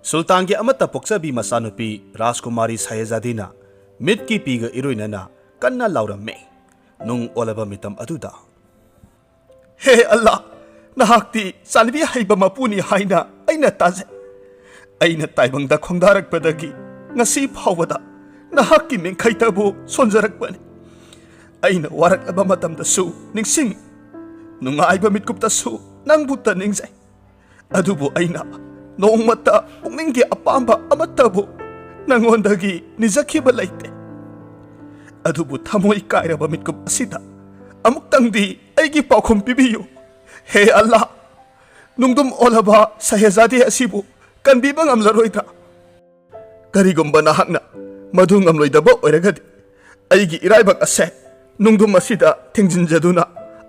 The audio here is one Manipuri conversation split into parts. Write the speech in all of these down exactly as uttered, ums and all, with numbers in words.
ꯁꯨꯜꯇꯥꯟꯒꯤ ꯑꯃꯠꯇ ꯄꯣꯛꯆꯕꯤ ꯃꯆꯥꯅꯨꯄꯤ ꯔꯥꯖꯀꯨꯃꯥꯔꯤ ꯁꯥꯍꯦꯖꯥꯗꯤꯅ ꯃꯤꯠꯀꯤ ꯄꯤꯒ ꯏꯔꯣꯏꯅꯅ ꯀꯟꯅ ꯂꯥꯎꯔꯝꯃꯤ꯫ ꯅꯨꯡ ꯑꯣꯜꯂꯕ ꯃꯤꯇꯝ ꯑꯗꯨꯗ, "ꯍꯦ ꯑꯜꯂꯥ, ꯅꯍꯥꯛꯇꯤ ꯆꯥꯟꯕꯤ ꯍꯩꯕ ꯃꯄꯨꯅꯤ ꯍꯥꯏꯅ ꯑꯩꯅ ꯇꯥꯖꯩ꯫ ꯑꯩꯅ ꯇꯥꯏꯕꯪꯗ ꯈꯣꯡꯗꯥꯔꯛꯄꯗꯒꯤ ꯉꯁꯤ ꯐꯥꯎꯕꯗ ꯅꯍꯥꯛꯀꯤ ꯅꯤꯡꯈꯩꯇꯕꯨ ꯁꯣꯟꯖꯔꯛꯄꯅꯤ꯫ ꯑꯩꯅ ꯋꯥꯔꯛꯂꯕ ꯃꯇꯝꯗꯁꯨ ꯅꯤꯡꯁꯤꯡ, ꯅꯨꯡꯉꯥꯏꯕ ꯃꯤꯠꯀꯨꯞꯇꯁꯨ ꯅꯪꯕꯨꯇ ꯅꯤꯡꯖꯩ꯫ ꯑꯗꯨꯕꯨ ꯑꯩꯅ ꯅꯣꯡꯃꯇ ꯄꯨꯛꯅꯤꯡꯒꯤ ꯑꯄꯥꯝꯕ ꯑꯃꯠꯇꯕꯨ ꯅꯪꯉꯣꯟꯗꯒꯤ ꯅꯤꯖꯈꯤꯕ ꯂꯩꯇꯦ꯫ ꯑꯗꯨꯕꯨ ꯊꯃꯣꯏ ꯀꯥꯏꯔꯕ ꯃꯤꯠꯀꯨꯞ ꯑꯁꯤꯗ ꯑꯃꯨꯛꯇꯪꯗꯤ ꯑꯩꯒꯤ ꯄꯥꯎꯈꯨꯝ ꯄꯤꯕꯤꯌꯨ꯫ ꯍꯦ ꯑꯜꯂꯥ, ꯅꯨꯡꯗꯨꯝ ꯑꯣꯜꯂꯕ ꯁꯍꯦꯖꯥꯗꯦ ꯑꯁꯤꯕꯨ ꯀꯟꯕꯤꯕ ꯉꯝꯂꯔꯣꯏꯗ꯭ꯔꯥ? ꯀꯔꯤꯒꯨꯝꯕ ꯅꯍꯥꯛꯅ ꯃꯗꯨ ꯉꯝꯂꯣꯏꯗꯕ ꯑꯣꯏꯔꯒꯗꯤ, ꯑꯩꯒꯤ ꯏꯔꯥꯏꯕꯛ ꯑꯁꯦ ꯅꯨꯡꯗꯨꯝ ꯑꯁꯤꯗ ꯊꯤꯡꯖꯤꯟꯖꯗꯨꯅ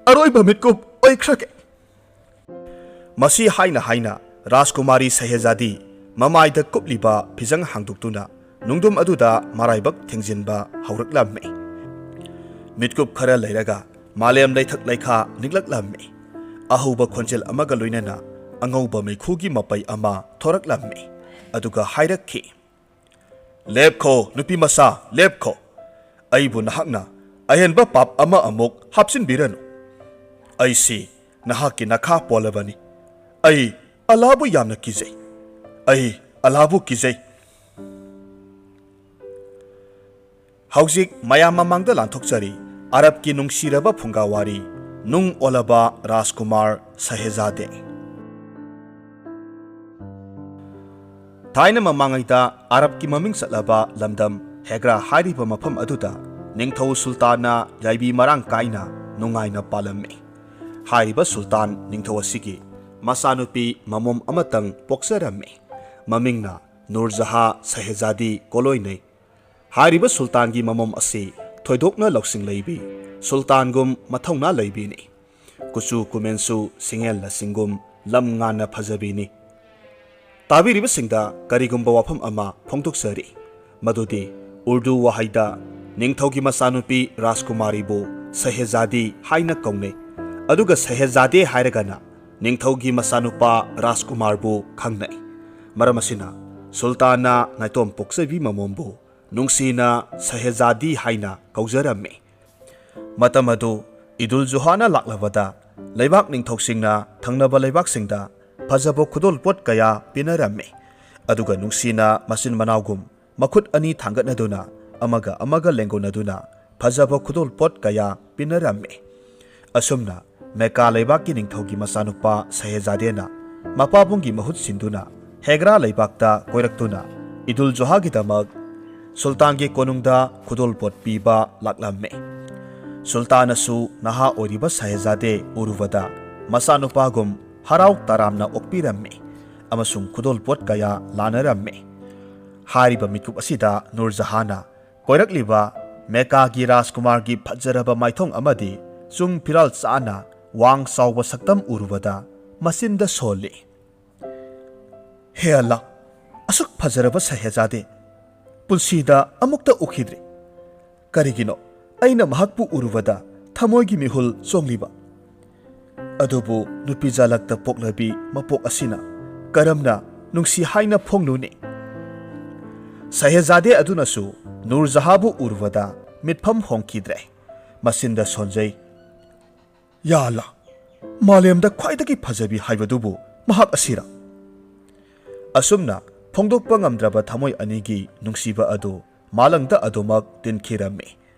ꯑꯔꯣꯏꯕ ꯃꯤꯠꯀꯨꯞ ꯑꯣꯏꯈ꯭ꯔꯒꯦ꯫" ꯃꯁꯤ ꯍꯥꯏꯅ ꯍꯥꯏꯅ ꯔꯥꯖꯀꯨꯃꯥꯔꯤ ꯁꯍꯦꯖꯥꯗꯤ ꯃꯃꯥꯏꯗ ꯀꯨꯞꯂꯤꯕ ꯐꯤꯖꯪ ꯍꯥꯡꯗꯣꯛꯇꯨꯅ ꯅꯨꯡꯗꯨꯝ ꯑꯗꯨꯗ ꯃꯔꯥꯏꯕꯛ ꯊꯤꯡꯖꯤꯟꯕ ꯍꯧꯔꯛꯂꯝꯃꯤ꯫ ꯃꯤꯠꯀꯨꯞ ꯈꯔ ꯂꯩꯔꯒ ꯃꯥꯂꯦꯝ ꯂꯩꯊꯛ ꯂꯩꯈꯥ ꯅꯤꯛꯂꯛꯂꯝꯃꯤ꯫ ꯑꯍꯧꯕ ꯈꯣꯟꯖꯦꯜ ꯑꯃꯒ ꯂꯣꯏꯅꯅ ꯑꯉꯧꯕ ꯃꯩꯈꯨꯒꯤ ꯃꯄꯩ ꯑꯃ ꯊꯣꯔꯛꯂꯝꯃꯤ꯫ ꯑꯗꯨꯒ ꯍꯥꯏꯔꯛꯈꯤ, "ꯂꯦꯞꯈꯣ, ꯅꯨꯄꯤ ꯃꯆꯥ, ꯂꯦꯞꯈꯣ꯫ ꯑꯩꯕꯨ ꯅꯍꯥꯛꯅ ꯑꯍꯦꯟꯕ ꯄꯥꯞ ꯑꯃ ꯑꯃꯨꯛ ꯍꯥꯞꯆꯤꯟꯕꯤꯔꯅꯨ꯫ ꯑꯩꯁꯤ ꯅꯍꯥꯛꯀꯤ ꯅꯈꯥ ꯄꯣꯜꯂꯕꯅꯤ꯫ ꯑꯩ ꯑꯜꯂꯥꯕꯨ ꯌꯥꯝꯅ ꯀꯤꯖꯩ꯫ ꯑꯩ ꯑꯜꯂꯥꯕꯨ ꯀꯤꯖꯩ꯫" ꯍꯧꯖꯤꯛ ꯃꯌꯥꯝ ꯃꯃꯥꯡꯗ ꯂꯥꯟꯊꯣꯛꯆꯔꯤ ꯑꯔꯕꯀꯤ ꯅꯨꯡꯁꯤꯔꯕ ꯐꯨꯡꯒꯥꯋꯥꯔꯤ, ꯅꯨꯡ ꯑꯣꯜꯂꯕ ꯔꯥꯖꯀꯨꯃꯥꯔ ꯁꯍꯦꯖꯥꯗꯦ꯫ ꯊꯥꯏꯅ ꯃꯃꯥꯡꯉꯩꯗ ꯑꯔꯕꯀꯤ ꯃꯃꯤꯡ ꯆꯠꯂꯕ ꯂꯝꯗꯝ ꯍꯦꯒ꯭ꯔꯥ ꯍꯥꯏꯔꯤꯕ ꯃꯐꯝ ꯑꯗꯨꯗ ꯅꯤꯡꯊꯧ ꯁꯨꯜꯇꯥꯟꯅ ꯌꯥꯏꯕꯤ ꯃꯔꯥꯡ ꯀꯥꯏꯅ ꯅꯨꯡꯉꯥꯏꯅ ꯄꯥꯜꯂꯝꯃꯤ꯫ ꯍꯥꯏꯔꯤꯕ ꯁꯨꯜꯇꯥꯟ ꯅꯤꯡꯊꯧ ꯑꯁꯤꯒꯤ ꯃꯆꯥꯅꯨꯄꯤ ꯃꯃꯣꯝ ꯑꯃꯇꯪ ꯄꯣꯛꯆꯔꯝꯃꯤ꯫ ꯃꯃꯤꯡꯅ ꯅꯨꯔꯖꯍꯥ ꯁꯍꯦꯖꯥꯗꯤ ꯀꯣꯂꯣꯏꯅꯩ꯫ ꯍꯥꯏꯔꯤꯕ ꯁꯨꯜꯇꯥꯟꯒꯤ ꯃꯃꯣꯝ ꯑꯁꯤ ꯊꯣꯏꯗꯣꯛꯅ ꯂꯧꯁꯤꯡ ꯂꯩꯕꯤ, ꯁꯨꯜꯇꯥꯟꯒꯨꯝ ꯃꯊꯧꯅꯥ ꯂꯩꯕꯤꯅꯤ꯫ ꯀꯨꯆꯨ ꯀꯨꯃꯦꯟꯁꯨ ꯁꯤꯡꯉꯦꯜ ꯂꯁꯤꯡꯒꯨꯝ ꯂꯝ ꯉꯥꯟꯅ ꯐꯖꯕꯤꯅꯤ꯫ ꯇꯥꯕꯤꯔꯤꯕꯁꯤꯡꯗ ꯀꯔꯤꯒꯨꯝꯕ ꯋꯥꯐꯝ ꯑꯃ ꯐꯣꯡꯗꯣꯛꯆꯔꯤ, ꯃꯗꯨꯗꯤ ꯎꯔꯗꯨ ꯋꯥꯍꯩꯗ ꯅꯤꯡꯊꯧꯒꯤ ꯃꯆꯥꯅꯨꯄꯤ ꯔꯥꯖꯀꯨꯃꯥꯔꯤꯕꯨ ꯁꯍꯦꯖꯥꯗꯤ ꯍꯥꯏꯅ ꯀꯧꯅꯩ, ꯑꯗꯨꯒ ꯁꯍꯦꯖꯥꯗꯦ ꯍꯥꯏꯔꯒꯅ ꯅꯤꯡꯊꯧꯒꯤ ꯃꯆꯥꯅꯨꯄꯥ ꯔꯥꯖꯀꯨꯃꯥꯔꯕꯨ ꯈꯪꯅꯩ꯫ ꯃꯔꯝ ꯑꯁꯤꯅ ꯁꯨꯜꯇꯥꯟꯅ ꯅꯥꯏꯇꯣꯝ ꯄꯣꯛꯆꯕꯤ ꯃꯃꯣꯝꯕꯨ ꯅꯨꯡꯁꯤꯅ ꯁꯍꯦꯖꯥꯗꯤ ꯍꯥꯏꯅ ꯀꯧꯖꯔꯝꯃꯤ꯫ ꯃꯇꯝ ꯑꯗꯨ ꯏꯗꯨꯜ ꯖꯨꯍꯥꯅ ꯂꯥꯛꯂꯕꯗ ꯂꯩꯕꯥꯛ ꯅꯤꯡꯊꯧꯁꯤꯡꯅ ꯊꯪꯅꯕ ꯂꯩꯕꯥꯛꯁꯤꯡꯗ ꯐꯖꯕ ꯈꯨꯗꯣꯜꯄꯣꯠ ꯀꯌꯥ ꯄꯤꯅꯔꯝꯃꯤ꯫ ꯑꯗꯨꯒ ꯅꯨꯡꯁꯤꯅ ꯃꯆꯤꯟ ꯃꯅꯥꯎꯒꯨꯝ ꯃꯈꯨꯠ ꯑꯅꯤ ꯊꯥꯡꯒꯠꯅꯗꯨꯅ ꯑꯃꯒ ꯑꯃꯒ ꯂꯦꯡꯒꯣꯟꯅꯗꯨꯅ ꯐꯖꯕ ꯈꯨꯗꯣꯜꯄꯣꯠ ꯀꯌꯥ ꯄꯤꯅꯔꯝꯃꯤ꯫ ꯑꯁꯨꯝꯅ ꯃꯦꯀꯥ ꯂꯩꯕꯥꯛꯀꯤ ꯅꯤꯡꯊꯧꯒꯤ ꯃꯆꯥꯅꯨꯄꯥ ꯁꯍꯦꯖꯥꯗꯦꯅ ꯃꯄꯥꯕꯨꯡꯒꯤ ꯃꯍꯨꯠ ꯁꯤꯟꯗꯨꯅ ꯍꯦꯒ꯭ꯔꯥ ꯂꯩꯕꯥꯛꯇ ꯀꯣꯏꯔꯛꯇꯨꯅ ꯏꯗꯨꯜ ꯖꯨꯍꯥꯒꯤꯗꯃꯛ ꯁꯨꯜꯇꯥꯟꯒꯤ ꯀꯣꯅꯨꯡꯗ ꯈꯨꯗꯣꯜꯄꯣꯠ ꯄꯤꯕ ꯂꯥꯛꯂꯝꯃꯤ꯫ ꯁꯨꯜꯇꯥꯟꯅꯁꯨ ꯅꯍꯥ ꯑꯣꯏꯔꯤꯕ ꯁꯍꯦꯖꯥꯗꯦ ꯎꯔꯨꯕꯗ ꯃꯆꯥꯅꯨꯄꯥꯒꯨꯝ ꯍꯔꯥꯎ ꯇꯔꯥꯝꯅ ꯑꯣꯛꯄꯤꯔꯝꯃꯤ ꯑꯃꯁꯨꯡ ꯈꯨꯗꯣꯜꯄꯣꯠ ꯀꯌꯥ ꯂꯥꯟꯅꯔꯝꯃꯤ꯫ ꯍꯥꯏꯔꯤꯕ ꯃꯤꯀꯨꯞ ꯑꯁꯤꯗ ꯅꯨꯔ ꯖꯍꯥꯅ ꯀꯣꯏꯔꯛꯂꯤꯕ ꯃꯦꯀꯥꯒꯤ ꯔꯥꯖꯀꯨꯃꯥꯔꯒꯤ ꯐꯖꯔꯕ ꯃꯥꯏꯊꯣꯡ ꯑꯃꯗꯤ ꯆꯨꯡ ꯐꯤꯔꯥꯜ ꯆꯥꯅ ꯋꯥꯡ ꯆꯥꯎꯕ ꯁꯛꯇꯝ ꯎꯔꯨꯕꯗ ꯃꯆꯤꯟꯗ ꯁꯣꯜꯂꯤ꯫ "ꯍꯦ ꯑꯜꯂꯥ, ꯑꯁꯨꯛ ꯐꯖꯔꯕ ꯁꯍꯦꯖꯥꯗꯦ ꯄꯨꯟꯁꯤꯗ ꯑꯃꯨꯛꯇ ꯎꯈꯤꯗ꯭ꯔꯤ꯫ ꯀꯔꯤꯒꯤꯅꯣ ꯑꯩꯅ ꯃꯍꯥꯛꯄꯨ ꯎꯔꯨꯕꯗ ꯊꯃꯣꯏꯒꯤ ꯃꯤꯍꯨꯜ ꯆꯣꯡꯂꯤꯕ? ꯑꯗꯨꯕꯨ ꯅꯨꯄꯤ ꯖꯥꯂꯛꯇ ꯄꯣꯛꯂꯕꯤ ꯃꯄꯣꯛ ꯑꯁꯤꯅ ꯀꯔꯝꯅ ꯅꯨꯡꯁꯤ ꯍꯥꯏꯅ ꯐꯣꯡꯂꯨꯅꯤ?" ꯁꯍꯦꯖꯥꯗꯦ ꯑꯗꯨꯅꯁꯨ ꯅꯨꯔ ꯖꯍꯥꯕꯨ ꯎꯔꯨꯕꯗ ꯃꯤꯠꯐꯝ ꯍꯣꯡꯈꯤꯗ꯭ꯔꯦ꯫ ꯃꯆꯤꯟꯗ ꯁꯣꯟꯖꯩ, "ꯌꯥ ꯑꯜꯂꯥ, ꯃꯥꯂꯦꯝꯗ ꯈ꯭ꯋꯥꯏꯗꯒꯤ ꯐꯖꯕꯤ ꯍꯥꯏꯕꯗꯨꯕꯨ ꯃꯍꯥꯛ ꯑꯁꯤꯔ?" ꯑꯁꯨꯝꯅ ꯐꯣꯡꯗꯣꯛꯄ ꯉꯝꯗ꯭ꯔꯕ ꯊꯃꯣꯏ ꯑꯅꯤꯒꯤ ꯅꯨꯡꯁꯤꯕ ꯑꯗꯨ ꯃꯥꯂꯪꯗ ꯑꯗꯨꯃꯛ ꯇꯤꯟꯈꯤꯔꯝꯃꯤ꯫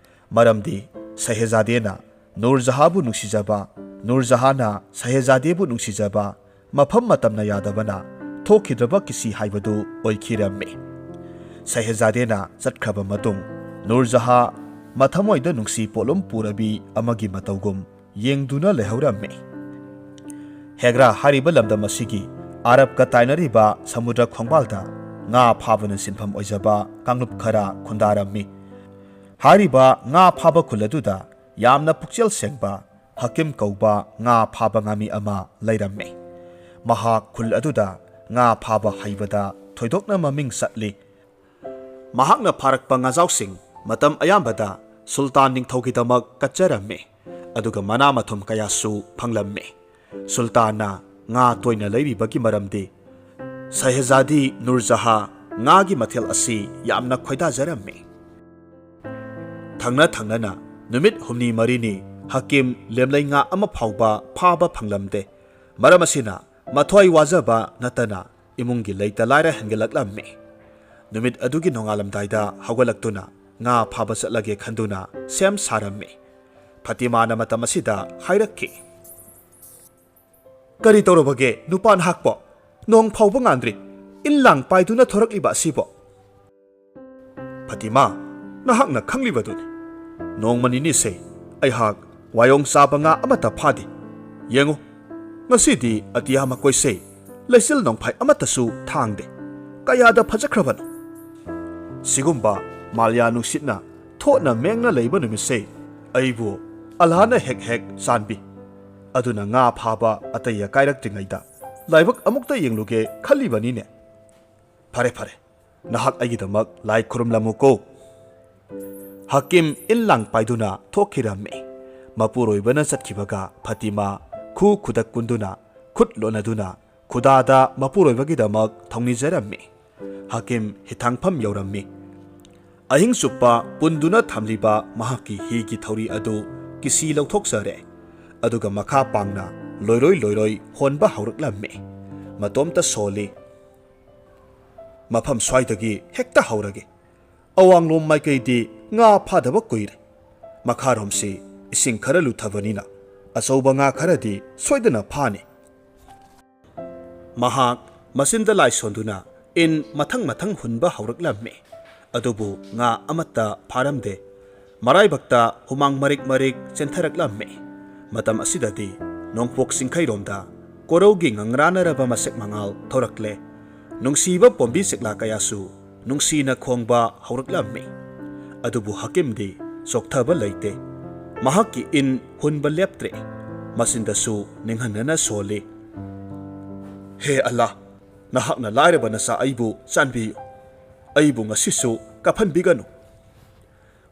ꯃꯔꯝꯗꯤ ꯁꯍꯦꯖꯥꯗꯦꯅ ꯅꯨꯔ ꯖꯍꯥꯕꯨ ꯅꯨꯡꯁꯤꯖꯕ, ꯅꯨꯔ ꯖꯍꯥꯅ ꯁꯍꯦꯖꯥꯗꯦꯕꯨ ꯅꯨꯡꯁꯤꯖꯕ, ꯃꯐꯝ ꯃꯇꯝꯅ ꯌꯥꯗꯕꯅ ꯊꯣꯛꯈꯤꯗ꯭ꯔꯕ ꯀꯤꯁꯤ ꯍꯥꯏꯕꯗꯨ ꯑꯣꯏꯈꯤꯔꯝꯃꯤ꯫ ꯁꯍꯦꯖꯥꯗꯦꯅ ꯆꯠꯈ꯭ꯔꯕ ꯃꯇꯨꯡ ꯅꯨꯔ ꯖꯍꯥ ꯃꯊꯃꯣꯏꯗ ꯅꯨꯡꯁꯤ ꯄꯣꯠꯂꯨꯝ ꯄꯨꯔꯕꯤ ꯑꯃꯒꯤ ꯃꯇꯧꯒꯨꯝ ꯌꯦꯡꯗꯨꯅ ꯂꯩꯍꯧꯔꯝꯃꯤ꯫ ꯍꯦꯒ꯭ꯔꯥ ꯍꯥꯏꯔꯤꯕ ꯂꯝꯗꯝ ꯑꯁꯤꯒꯤ ꯑꯔꯕꯀ ꯇꯥꯏꯅꯔꯤꯕ ꯁꯃꯨꯗ꯭ꯔ ꯈꯣꯡꯕꯥꯜꯗ ꯉꯥ ꯐꯥꯕꯅ ꯁꯤꯟꯐꯝ ꯑꯣꯏꯖꯕ ꯀꯥꯡꯂꯨꯞ ꯈꯔ ꯈꯨꯟꯗꯥꯔꯝꯃꯤ꯫ ꯍꯥꯏꯔꯤꯕ ꯉꯥ ꯐꯥꯕ ꯈꯨꯜ ꯑꯗꯨꯗ ꯌꯥꯝꯅ ꯄꯨꯛꯆꯦꯜ ꯁꯦꯡꯕ ꯍꯀꯤꯝ ꯀꯧꯕ ꯉꯥ ꯐꯥꯕ ꯉꯥꯃꯤ ꯑꯃ ꯂꯩꯔꯝꯃꯤ꯫ ꯃꯍꯥꯛ ꯈꯨꯜ ꯑꯗꯨꯗ ꯉꯥ ꯐꯥꯕ ꯍꯩꯕꯗ ꯊꯣꯏꯗꯣꯛꯅ ꯃꯃꯤꯡ ꯆꯠꯂꯤ꯫ ꯃꯍꯥꯛꯅ ꯐꯥꯔꯛꯄ ꯉꯥꯖꯥꯎꯁꯤꯡ ꯃꯇꯝ ꯑꯌꯥꯝꯕꯗ ꯁꯨꯜꯇꯥꯟ ꯅꯤꯡꯊꯧꯒꯤꯗꯃꯛ ꯀꯠꯆꯔꯝꯃꯤ, ꯑꯗꯨꯒ ꯃꯅꯥ ꯃꯊꯨꯝ ꯀꯌꯥꯁꯨ ꯐꯪꯂꯝꯃꯤ꯫ ꯁꯨꯜꯇꯥꯟꯅ ꯉꯥ ꯇꯣꯏꯅ ꯂꯩꯔꯤꯕꯒꯤ ꯃꯔꯝꯗꯤ ꯁꯍꯦꯖꯥꯗꯤ ꯅꯨꯔꯖꯍꯥ ꯉꯥꯒꯤ ꯃꯊꯦꯜ ꯑꯁꯤ ꯌꯥꯝꯅ ꯈꯣꯏꯗꯥꯖꯔꯝꯃꯤ꯫ ꯊꯪꯅ ꯊꯪꯅꯅ ꯅꯨꯃꯤꯠ ꯍꯨꯝꯅꯤ ꯃꯔꯤꯅꯤ ꯍꯀꯤꯝ ꯂꯦꯝꯂꯩ ꯉꯥ ꯑꯃ ꯐꯥꯎꯕ ꯐꯥꯕ ꯐꯪꯂꯝꯗꯦ꯫ ꯃꯔꯝ ꯑꯁꯤꯅ ꯃꯊ꯭ꯋꯥꯏ ꯋꯥꯖꯕ ꯅꯠꯇꯅ ꯏꯃꯨꯡꯒꯤ ꯂꯩꯇ ꯂꯥꯏꯔ ꯍꯦꯟꯒꯠꯂꯛꯂꯝꯃꯤ꯫ ꯅꯨꯃꯤꯠ ꯑꯗꯨꯒꯤ ꯅꯣꯡꯉꯥꯜꯂꯝꯗꯥꯏꯗ ꯍꯧꯒꯠꯂꯛꯇꯨꯅ ꯉꯥ ꯐꯥꯕ ꯆꯠꯂꯒꯦ ꯈꯟꯗꯨꯅ ꯁꯦꯝ ꯁꯥꯔꯝꯃꯤ꯫ ꯐꯇꯤꯃꯥꯅ ꯃꯇꯝ ꯑꯁꯤꯗ ꯍꯥꯏꯔꯛꯈꯤ, "ꯀꯔꯤ ꯇꯧꯔꯕꯒꯦ ꯅꯨꯄꯥ ꯅꯍꯥꯛꯄꯣ? ꯅꯣꯡ ꯐꯥꯎꯕ ꯉꯥꯟꯗ꯭ꯔꯤ, ꯏꯟ ꯂꯥꯡ ꯄꯥꯏꯗꯨꯅ ꯊꯣꯔꯛꯂꯤꯕ ꯑꯁꯤꯕꯣ?" "ꯐꯇꯤꯃꯥ, ꯅꯍꯥꯛꯅ ꯈꯪꯂꯤꯕꯗꯨꯅꯤ꯫ ꯅꯣꯡꯃ ꯅꯤꯅꯤꯁꯦ ꯑꯩꯍꯥꯛ ꯋꯥꯌꯣꯡ ꯆꯥꯕ ꯉꯥ ꯑꯃꯠꯇ ꯐꯥꯗꯦ꯫ ꯌꯦꯡꯉꯨ, ꯉꯁꯤꯗꯤ ꯑꯇꯤꯌꯥ ꯃꯀꯣꯏꯁꯦ ꯂꯩꯆꯤꯜ ꯅꯣꯡꯐꯥꯏ ꯑꯃꯠꯇꯁꯨ ꯊꯥꯡꯗꯦ꯫ ꯀꯌꯥꯗ ꯐꯖꯈ꯭ꯔꯕꯅꯣ! ꯁꯤꯒꯨꯝꯕ ꯃꯥꯂꯤꯌꯥ ꯅꯨꯡꯁꯤꯠꯅ ꯊꯣꯠꯅ ꯃꯦꯡꯅ ꯂꯩꯕ ꯅꯨꯃꯤꯠꯁꯦ ꯑꯩꯕꯨ ꯑꯜꯂꯥꯅ ꯍꯦꯛ ꯍꯦꯛ ꯆꯥꯟꯕꯤ꯫ ꯑꯗꯨꯅ ꯉꯥ ꯐꯥꯕ ꯑꯇꯩ ꯑꯀꯥꯏꯔꯛꯇ꯭ꯔꯤꯉꯩꯗ ꯂꯥꯏꯕꯛ ꯑꯃꯨꯛꯇ ꯌꯦꯡꯂꯨꯒꯦ ꯈꯜꯂꯤꯕꯅꯤꯅꯦ꯫ ꯐꯔꯦ, ꯐꯔꯦ, ꯅꯍꯥꯛ ꯑꯩꯒꯤꯗꯃꯛ ꯂꯥꯏ ꯈꯨꯔꯨꯝꯂꯝꯃꯨꯀꯣ꯫" ꯍꯀꯤꯝ ꯏꯟ ꯂꯥꯡ ꯄꯥꯏꯗꯨꯅ ꯊꯣꯛꯈꯤꯔꯝꯃꯤ꯫ ꯃꯄꯨꯔꯣꯏꯕꯅ ꯆꯠꯈꯤꯕꯒ ꯐꯇꯤꯃꯥ ꯈꯨ ꯈꯨꯗꯛ ꯀꯨꯟꯗꯨꯅ, ꯈꯨꯠ ꯂꯣꯟꯅꯗꯨꯅ ꯈꯨꯗꯥꯗ ꯃꯄꯨꯔꯣꯏꯕꯒꯤꯗꯃꯛ ꯊꯧꯅꯤꯖꯔꯝꯃꯤ꯫ ꯍꯀꯤꯝ ꯍꯤꯊꯥꯡꯐꯝ ꯌꯧꯔꯝꯃꯤ꯫ ꯑꯍꯤꯡ ꯆꯨꯞꯄ ꯄꯨꯟꯗꯨꯅ ꯊꯝꯂꯤꯕ ꯃꯍꯥꯛꯀꯤ ꯍꯤꯒꯤ ꯊꯧꯔꯤ ꯑꯗꯨ ꯀꯤꯁꯤ ꯂꯧꯊꯣꯛꯆꯔꯦ꯫ ꯑꯗꯨꯒ ꯃꯈꯥ ꯄꯥꯡꯅ ꯂꯣꯏꯔꯣꯏ ꯂꯣꯏꯔꯣꯏ ꯍꯣꯟꯕ ꯍꯧꯔꯛꯂꯝꯃꯤ꯫ ꯃꯇꯣꯝꯇ ꯁꯣꯜꯂꯤ꯫ "ꯃꯐꯝ ꯁ꯭ꯋꯥꯏꯗꯒꯤ ꯍꯦꯛꯇ ꯍꯧꯔꯒꯦ꯫ ꯑꯋꯥꯡꯂꯣꯝ ꯃꯥꯏꯀꯩꯗꯤ ꯉꯥ ꯐꯥꯗꯕ ꯀꯨꯏꯔꯦ꯫ ꯃꯈꯥꯔꯣꯝꯁꯤ ꯏꯁꯤꯡ ꯈꯔ ꯂꯨꯊꯕꯅꯤꯅ ꯑꯆꯧꯕ ꯉꯥ ꯈꯔꯗꯤ ꯁꯣꯏꯗꯅ ꯐꯥꯅꯤ꯫" ꯃꯍꯥꯛ ꯃꯆꯤꯟꯗ ꯂꯥꯏ ꯁꯣꯟꯗꯨꯅ ꯏꯟ ꯃꯊꯪ ꯃꯊꯪ ꯍꯨꯟꯕ ꯍꯧꯔꯛꯂꯝꯃꯤ꯫ ꯑꯗꯨꯕꯨ ꯉꯥ ꯑꯃꯠꯇ ꯐꯥꯔꯝꯗꯦ꯫ ꯃꯔꯥꯏꯕꯛꯇ ꯍꯨꯃꯥꯡ ꯃꯔꯤꯛ ꯃꯔꯤꯛ ꯆꯦꯟꯊꯔꯛꯂꯝꯃꯤ꯫ ꯃꯇꯝ ꯑꯁꯤꯗꯗꯤ ꯅꯣꯡꯄꯣꯛ ꯆꯤꯡꯈꯩꯔꯣꯝꯗ ꯀꯣꯔꯧꯒꯤ ꯉꯪꯔꯥꯅꯔꯕ ꯃꯁꯦꯛ ꯃꯉꯥꯜ ꯊꯣꯔꯛꯂꯦ꯫ ꯅꯨꯡꯁꯤꯕ ꯄꯣꯝꯕꯤ ꯆꯦꯛꯂꯥ ꯀꯌꯥꯁꯨ ꯅꯨꯡꯁꯤꯅ ꯈꯣꯡꯕ ꯍꯧꯔꯛꯂꯝꯃꯤ꯫ ꯑꯗꯨꯕꯨ ꯍꯀꯤꯝꯗꯤ ꯆꯣꯛꯊꯕ ꯂꯩꯇꯦ꯫ ꯃꯍꯥꯛꯀꯤ ꯏꯟ ꯍꯨꯟꯕ ꯂꯦꯞꯇ꯭ꯔꯦ꯫ ꯃꯆꯤꯟꯗꯁꯨ ꯅꯤꯡꯍꯟꯅꯅ ꯁꯣꯜꯂꯤ꯫ "ꯍꯦ ꯑꯜꯂꯥ, ꯅꯍꯥꯛꯅ ꯂꯥꯏꯔꯕ ꯅꯆꯥ ꯑꯩꯕꯨ ꯆꯥꯟꯕꯤꯌꯨ꯫ ꯑꯩꯕꯨ ꯉꯁꯤꯁꯨ ꯀꯥꯞꯍꯟꯕꯤꯒꯅꯨ꯫"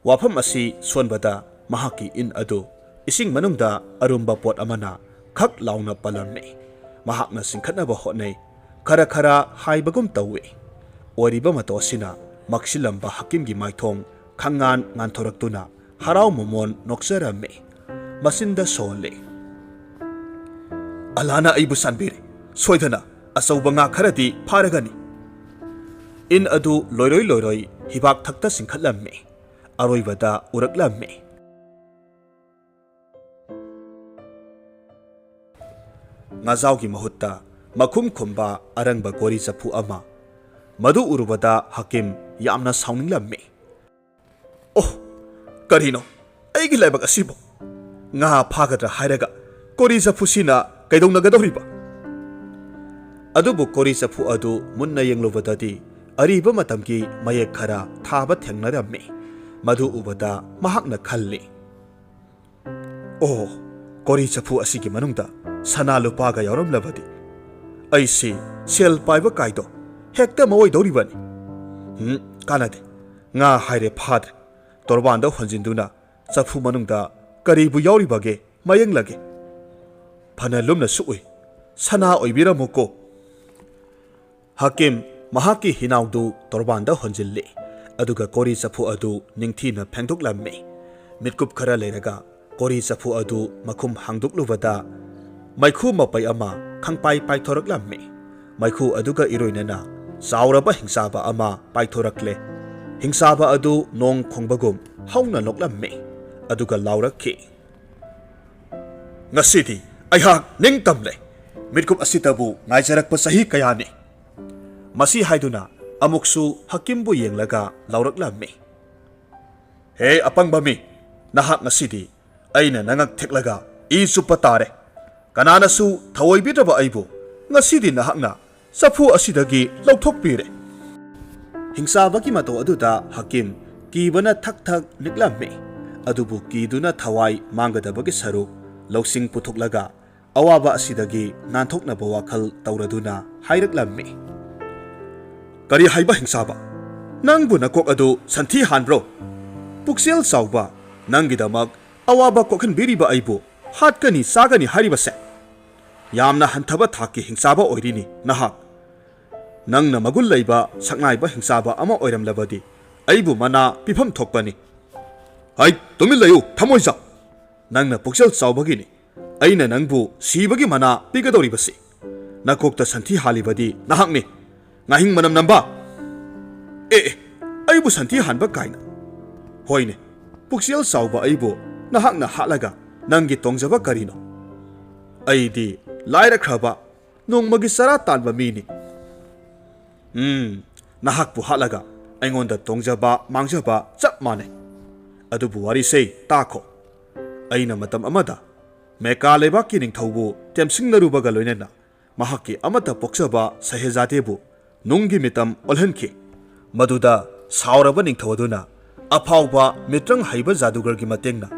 ꯋꯥꯐꯝ ꯑꯁꯤ ꯁꯣꯟꯕꯗ ꯃꯍꯥꯛꯀꯤ ꯏꯟ ꯑꯗꯨ ꯏꯁꯤꯡ ꯃꯅꯨꯡꯗ ꯑꯔꯨꯝꯕ ꯄꯣꯠ ꯑꯃꯅ ꯈꯛ ꯂꯥꯎꯅ ꯄꯜꯂꯝꯃꯤ꯫ ꯃꯍꯥꯛꯅ ꯆꯤꯡꯈꯠꯅꯕ ꯍꯣꯠꯅꯩ꯫ ꯈꯔ ꯈꯔ ꯍꯥꯏꯕꯒꯨꯝ ꯇꯧꯏ꯫ ꯑꯣꯏꯔꯤꯕ ꯃꯇꯧ ꯑꯁꯤꯅ ꯃꯛꯁꯤꯜꯂꯝꯕ ꯍꯀꯤꯝꯒꯤ ꯃꯥꯏꯊꯣꯡ ꯈꯪꯉꯥꯟ ꯉꯥꯟꯊꯣꯔꯛꯇꯨꯅ ꯍꯔꯥꯎ ꯃꯃꯣꯟ ꯅꯣꯛꯆꯔꯝꯃꯤ꯫ ꯃꯆꯤꯟꯗ ꯁꯣꯜꯂꯤ꯫ "ꯑꯜꯂꯥꯅ ꯑꯩꯕꯨ ꯆꯥꯟꯕꯤꯔꯦ꯫ ꯁꯣꯏꯗꯅ ꯑꯆꯧꯕ ꯉꯥ ꯈꯔꯗꯤ ꯐꯥꯔꯒꯅꯤ꯫" ꯏꯟ ꯑꯗꯨ ꯂꯣꯏꯔꯣꯏ ꯂꯣꯏꯔꯣꯏ ꯍꯤꯕꯥꯛ ꯊꯛꯇ ꯆꯤꯡꯈꯠꯂꯝꯃꯤ꯫ ꯑꯔꯣꯏꯕꯗ ꯎꯔꯛꯂꯝꯃꯤ꯫ ꯉꯥꯖꯥꯎꯒꯤ ꯃꯍꯨꯠꯇ ꯃꯈꯨꯝ ꯈꯨꯝꯕ ꯑꯔꯪꯕ ꯀꯣꯔꯤ ꯆꯐꯨ ꯑꯃ꯫ ꯃꯗꯨ ꯎꯔꯨꯕꯗ ꯍꯀꯤꯝ ꯌꯥꯝꯅ ꯁꯥꯎꯅꯤꯡꯂꯝꯃꯤ꯫ "ꯑꯣꯍ, ꯀꯔꯤꯅꯣ ꯑꯩꯒꯤ ꯂꯥꯏꯕꯛ ꯑꯁꯤꯕꯨ? ꯉꯥ ꯐꯥꯒꯗ꯭ꯔꯥ ꯍꯥꯏꯔꯒ ꯀꯣꯔꯤ ꯆꯐꯨꯁꯤꯅ ꯀꯩꯗꯧꯅꯒꯗꯧꯔꯤꯕ?" ꯑꯗꯨꯕꯨ ꯀꯣꯔꯤ ꯆꯐꯨ ꯑꯗꯨ ꯃꯨꯟꯅ ꯌꯦꯡꯂꯨꯕꯗꯗꯤ ꯑꯔꯤꯕ ꯃꯇꯝꯒꯤ ꯃꯌꯦꯛ ꯈꯔ ꯊꯥꯕ ꯊꯦꯡꯅꯔꯝꯃꯤ꯫ ꯃꯗꯨ ꯎꯕꯗ ꯃꯍꯥꯛꯅ ꯈꯜꯂꯤ, "ꯑꯣ, ꯀꯣꯔꯤ ꯆꯐꯨ ꯑꯁꯤꯒꯤ ꯃꯅꯨꯡꯗ ꯁꯅꯥ ꯂꯨꯄꯥꯒ ꯌꯥꯎꯔꯝꯂꯕꯗꯤ ꯑꯩꯁꯤ ꯁꯦꯜ ꯄꯥꯏꯕ ꯀꯥꯏꯗꯣ ꯍꯦꯛꯇ ꯃꯑꯣꯏꯗꯧꯔꯤꯕꯅꯤ꯫ ꯎꯝ, ꯀꯥꯟꯅꯗꯦ꯫ ꯉꯥ ꯍꯥꯏꯔꯦ ꯐꯥꯗ꯭ꯔꯦ꯫ ꯇꯣꯔꯕꯥꯟꯗ ꯍꯣꯟꯖꯤꯟꯗꯨꯅ ꯆꯐꯨ ꯃꯅꯨꯡꯗ ꯀꯔꯤꯕꯨ ꯌꯥꯎꯔꯤꯕꯒꯦ ꯃꯌꯦꯡꯂꯒꯦ꯫ ꯐꯅ ꯂꯨꯝꯅ ꯁꯨꯛꯎꯏ꯫ ꯁꯅꯥ ꯑꯣꯏꯕꯤꯔꯝꯃꯨꯀꯣ꯫" ꯍꯀꯤꯝ ꯃꯍꯥꯛꯀꯤ ꯍꯤꯅꯥꯎꯗꯨ ꯇꯣꯔꯕꯥꯟꯗ ꯍꯣꯟꯖꯤꯜꯂꯤ, ꯑꯗꯨꯒ ꯀꯣꯔꯤ ꯆꯐꯨ ꯑꯗꯨ ꯅꯤꯡꯊꯤꯅ ꯐꯦꯡꯗꯣꯛꯂꯝꯃꯤ꯫ ꯃꯤꯠꯀꯨꯞ ꯈꯔ ꯂꯩꯔꯒ ꯀꯣꯔꯤ ꯆꯐꯨ ꯑꯗꯨ ꯃꯈꯨꯝ ꯍꯥꯡꯗꯣꯛꯂꯨꯕꯗ ꯃꯩꯈꯨ ꯃꯄꯩ ꯑꯃ ꯈꯪꯄꯥꯏ ꯄꯥꯏꯊꯣꯔꯛꯂꯝꯃꯤ꯫ ꯃꯩꯈꯨ ꯑꯗꯨꯒ ꯏꯔꯣꯏꯅꯅ ꯆꯥꯎꯔꯕ ꯍꯤꯡꯆꯥꯕ ꯑꯃ ꯄꯥꯏꯊꯣꯔꯛꯂꯦ꯫ ꯍꯤꯡꯆꯥꯕ ꯑꯗꯨ ꯅꯣꯡ ꯈꯣꯡꯕꯒꯨꯝ ꯍꯧꯅ ꯅꯣꯛꯂꯝꯃꯤ, ꯑꯗꯨꯒ ꯂꯥꯎꯔꯛꯈꯤ, "ꯉꯁꯤꯗꯤ ꯑꯩꯍꯥꯛ ꯅꯤꯡꯇꯝꯂꯦ꯫ ꯃꯤꯠꯀꯨꯞ ꯑꯁꯤꯗꯕꯨ ꯉꯥꯏꯖꯔꯛꯄ ꯆꯍꯤ ꯀꯌꯥꯅꯤ꯫" ꯃꯁꯤ ꯍꯥꯏꯗꯨꯅ ꯑꯃꯨꯛꯁꯨ ꯍꯀꯤꯝꯕꯨ ꯌꯦꯡꯂꯒ ꯂꯥꯎꯔꯛꯂꯝꯃꯤ, "ꯍꯦ ꯑꯄꯪꯕ ꯃꯤ, ꯅꯍꯥꯛ ꯉꯁꯤꯗꯤ ꯑꯩꯅ ꯅꯉꯛ ꯊꯦꯛꯂꯒ ꯏ ꯆꯨꯞꯄ ꯇꯥꯔꯦ꯫ ꯀꯅꯥꯅꯁꯨ ꯊꯑꯣꯏꯕꯤꯗ꯭ꯔꯕ ꯑꯩꯕꯨ ꯉꯁꯤꯗꯤ ꯅꯍꯥꯛꯅ ꯆꯐꯨ ꯑꯁꯤꯗꯒꯤ ꯂꯧꯊꯣꯛꯄꯤꯔꯦ꯫" ꯍꯤꯡꯆꯥꯕꯒꯤ ꯃꯇꯧ ꯑꯗꯨꯗ ꯍꯀꯤꯝ ꯀꯤꯕꯅ ꯊꯛ ꯊꯛ ꯅꯤꯛꯂꯝꯃꯤ꯫ ꯑꯗꯨꯕꯨ ꯀꯤꯗꯨꯅ ꯊꯋꯥꯏ ꯃꯥꯡꯒꯗꯕꯒꯤ ꯁꯔꯨꯛ ꯂꯧꯁꯤꯡ ꯄꯨꯊꯣꯛꯂꯒ ꯑꯋꯥꯕ ꯑꯁꯤꯗꯒꯤ ꯅꯥꯟꯊꯣꯛꯅꯕ ꯋꯥꯈꯜ ꯇꯧꯔꯗꯨꯅ ꯍꯥꯏꯔꯛꯂꯝꯃꯤ, "ꯀꯔꯤ ꯍꯥꯏꯕ ꯍꯤꯡꯆꯥꯕ? ꯅꯪꯕꯨ ꯅꯀꯣꯛ ꯑꯗꯨ ꯁꯟꯊꯤ ꯍꯥꯟꯕ꯭ꯔꯣ? ꯄꯨꯛꯆꯦꯜ ꯆꯥꯎꯕ, ꯅꯪꯒꯤꯗꯃꯛ ꯑꯋꯥꯕ ꯀꯣꯛꯍꯟꯕꯤꯔꯤꯕ ꯑꯩꯕꯨ ꯍꯥꯠꯀꯅꯤ ꯆꯥꯒꯅꯤ ꯍꯥꯏꯔꯤꯕꯁꯦ? ꯌꯥꯝꯅ ꯍꯟꯊꯕ ꯊꯥꯛꯀꯤ ꯍꯤꯡꯆꯥꯕ ꯑꯣꯏꯔꯤꯅꯤ ꯅꯍꯥꯛ꯫ ꯅꯪꯅ ꯃꯒꯨꯟ ꯂꯩꯕ ꯁꯛꯅꯥꯏꯕ ꯍꯤꯡꯆꯥꯕ ꯑꯃ ꯑꯣꯏꯔꯝꯂꯕꯗꯤ ꯑꯩꯕꯨ ꯃꯅꯥ ꯄꯤꯐꯝ ꯊꯣꯛꯄꯅꯤ꯫ ꯍꯩ, ꯇꯨꯃꯤꯟ ꯂꯩꯌꯨ, ꯊꯃꯣꯏꯖꯥꯎ! ꯅꯪꯅ ꯄꯨꯛꯆꯦꯜ ꯆꯥꯎꯕꯒꯤꯅꯤ ꯑꯩꯅ ꯅꯪꯕꯨ ꯁꯤꯕꯒꯤ ꯃꯅꯥ ꯄꯤꯒꯗꯧꯔꯤꯕꯁꯤ꯫ ꯅꯀꯣꯛꯇ ꯁꯟꯊꯤ ꯍꯥꯜꯂꯤꯕꯗꯤ ꯅꯍꯥꯛꯅꯤ, ꯉꯥꯍꯤꯡ ꯃꯅꯝ ꯅꯝꯕ! ꯑꯦ, ꯑꯦ, ꯑꯩꯕꯨ ꯁꯟꯊꯤ ꯍꯥꯟꯕ ꯀꯥꯏꯅ? ꯍꯣꯏꯅꯦ, ꯄꯨꯛꯆꯦꯜ ꯆꯥꯎꯕ ꯑꯩꯕꯨ ꯅꯍꯥꯛꯅ ꯍꯥꯠꯂꯒ ꯅꯪꯒꯤ ꯇꯣꯡꯖꯕ ꯀꯔꯤꯅꯣ? ꯑꯩꯗꯤ ꯂꯥꯏꯔꯈ꯭ꯔꯕ, ꯅꯣꯡꯃꯒꯤ ꯆꯔꯥ ꯇꯥꯟꯕ ꯃꯤꯅꯤ꯫ ꯎꯝ, ꯅꯍꯥꯛꯄꯨ ꯍꯥꯠꯂꯒ ꯑꯩꯉꯣꯟꯗ ꯇꯣꯡꯖꯕ ꯃꯥꯡꯖꯕ ꯆꯞ ꯃꯥꯟꯅꯩ꯫ ꯑꯗꯨꯕꯨ ꯋꯥꯔꯤꯁꯦ ꯇꯥꯈꯣ꯫ ꯑꯩꯅ ꯃꯇꯝ ꯑꯃꯗ ꯃꯦꯀꯥ ꯂꯩꯕꯥꯛꯀꯤ ꯅꯤꯡꯊꯧꯕꯨ ꯇꯦꯝꯁꯤꯡꯅꯔꯨꯕꯒ ꯂꯣꯏꯅꯅ ꯃꯍꯥꯛꯀꯤ ꯑꯃꯠꯇ ꯄꯣꯛꯆꯕ ꯁꯍꯦꯖꯥꯗꯦꯕꯨ ꯅꯨꯡꯒꯤ ꯃꯤꯇꯝ ꯑꯣꯜꯍꯟꯈꯤ꯫ ꯃꯗꯨꯗ ꯁꯥꯎꯔꯕ ꯅꯤꯡꯊꯧ ꯑꯗꯨꯅ ꯑꯐꯥꯎꯕ ꯃꯤꯇ꯭ꯔꯪ ꯍꯩꯕ ꯖꯥꯗꯨꯒꯔꯒꯤ ꯃꯇꯦꯡꯅ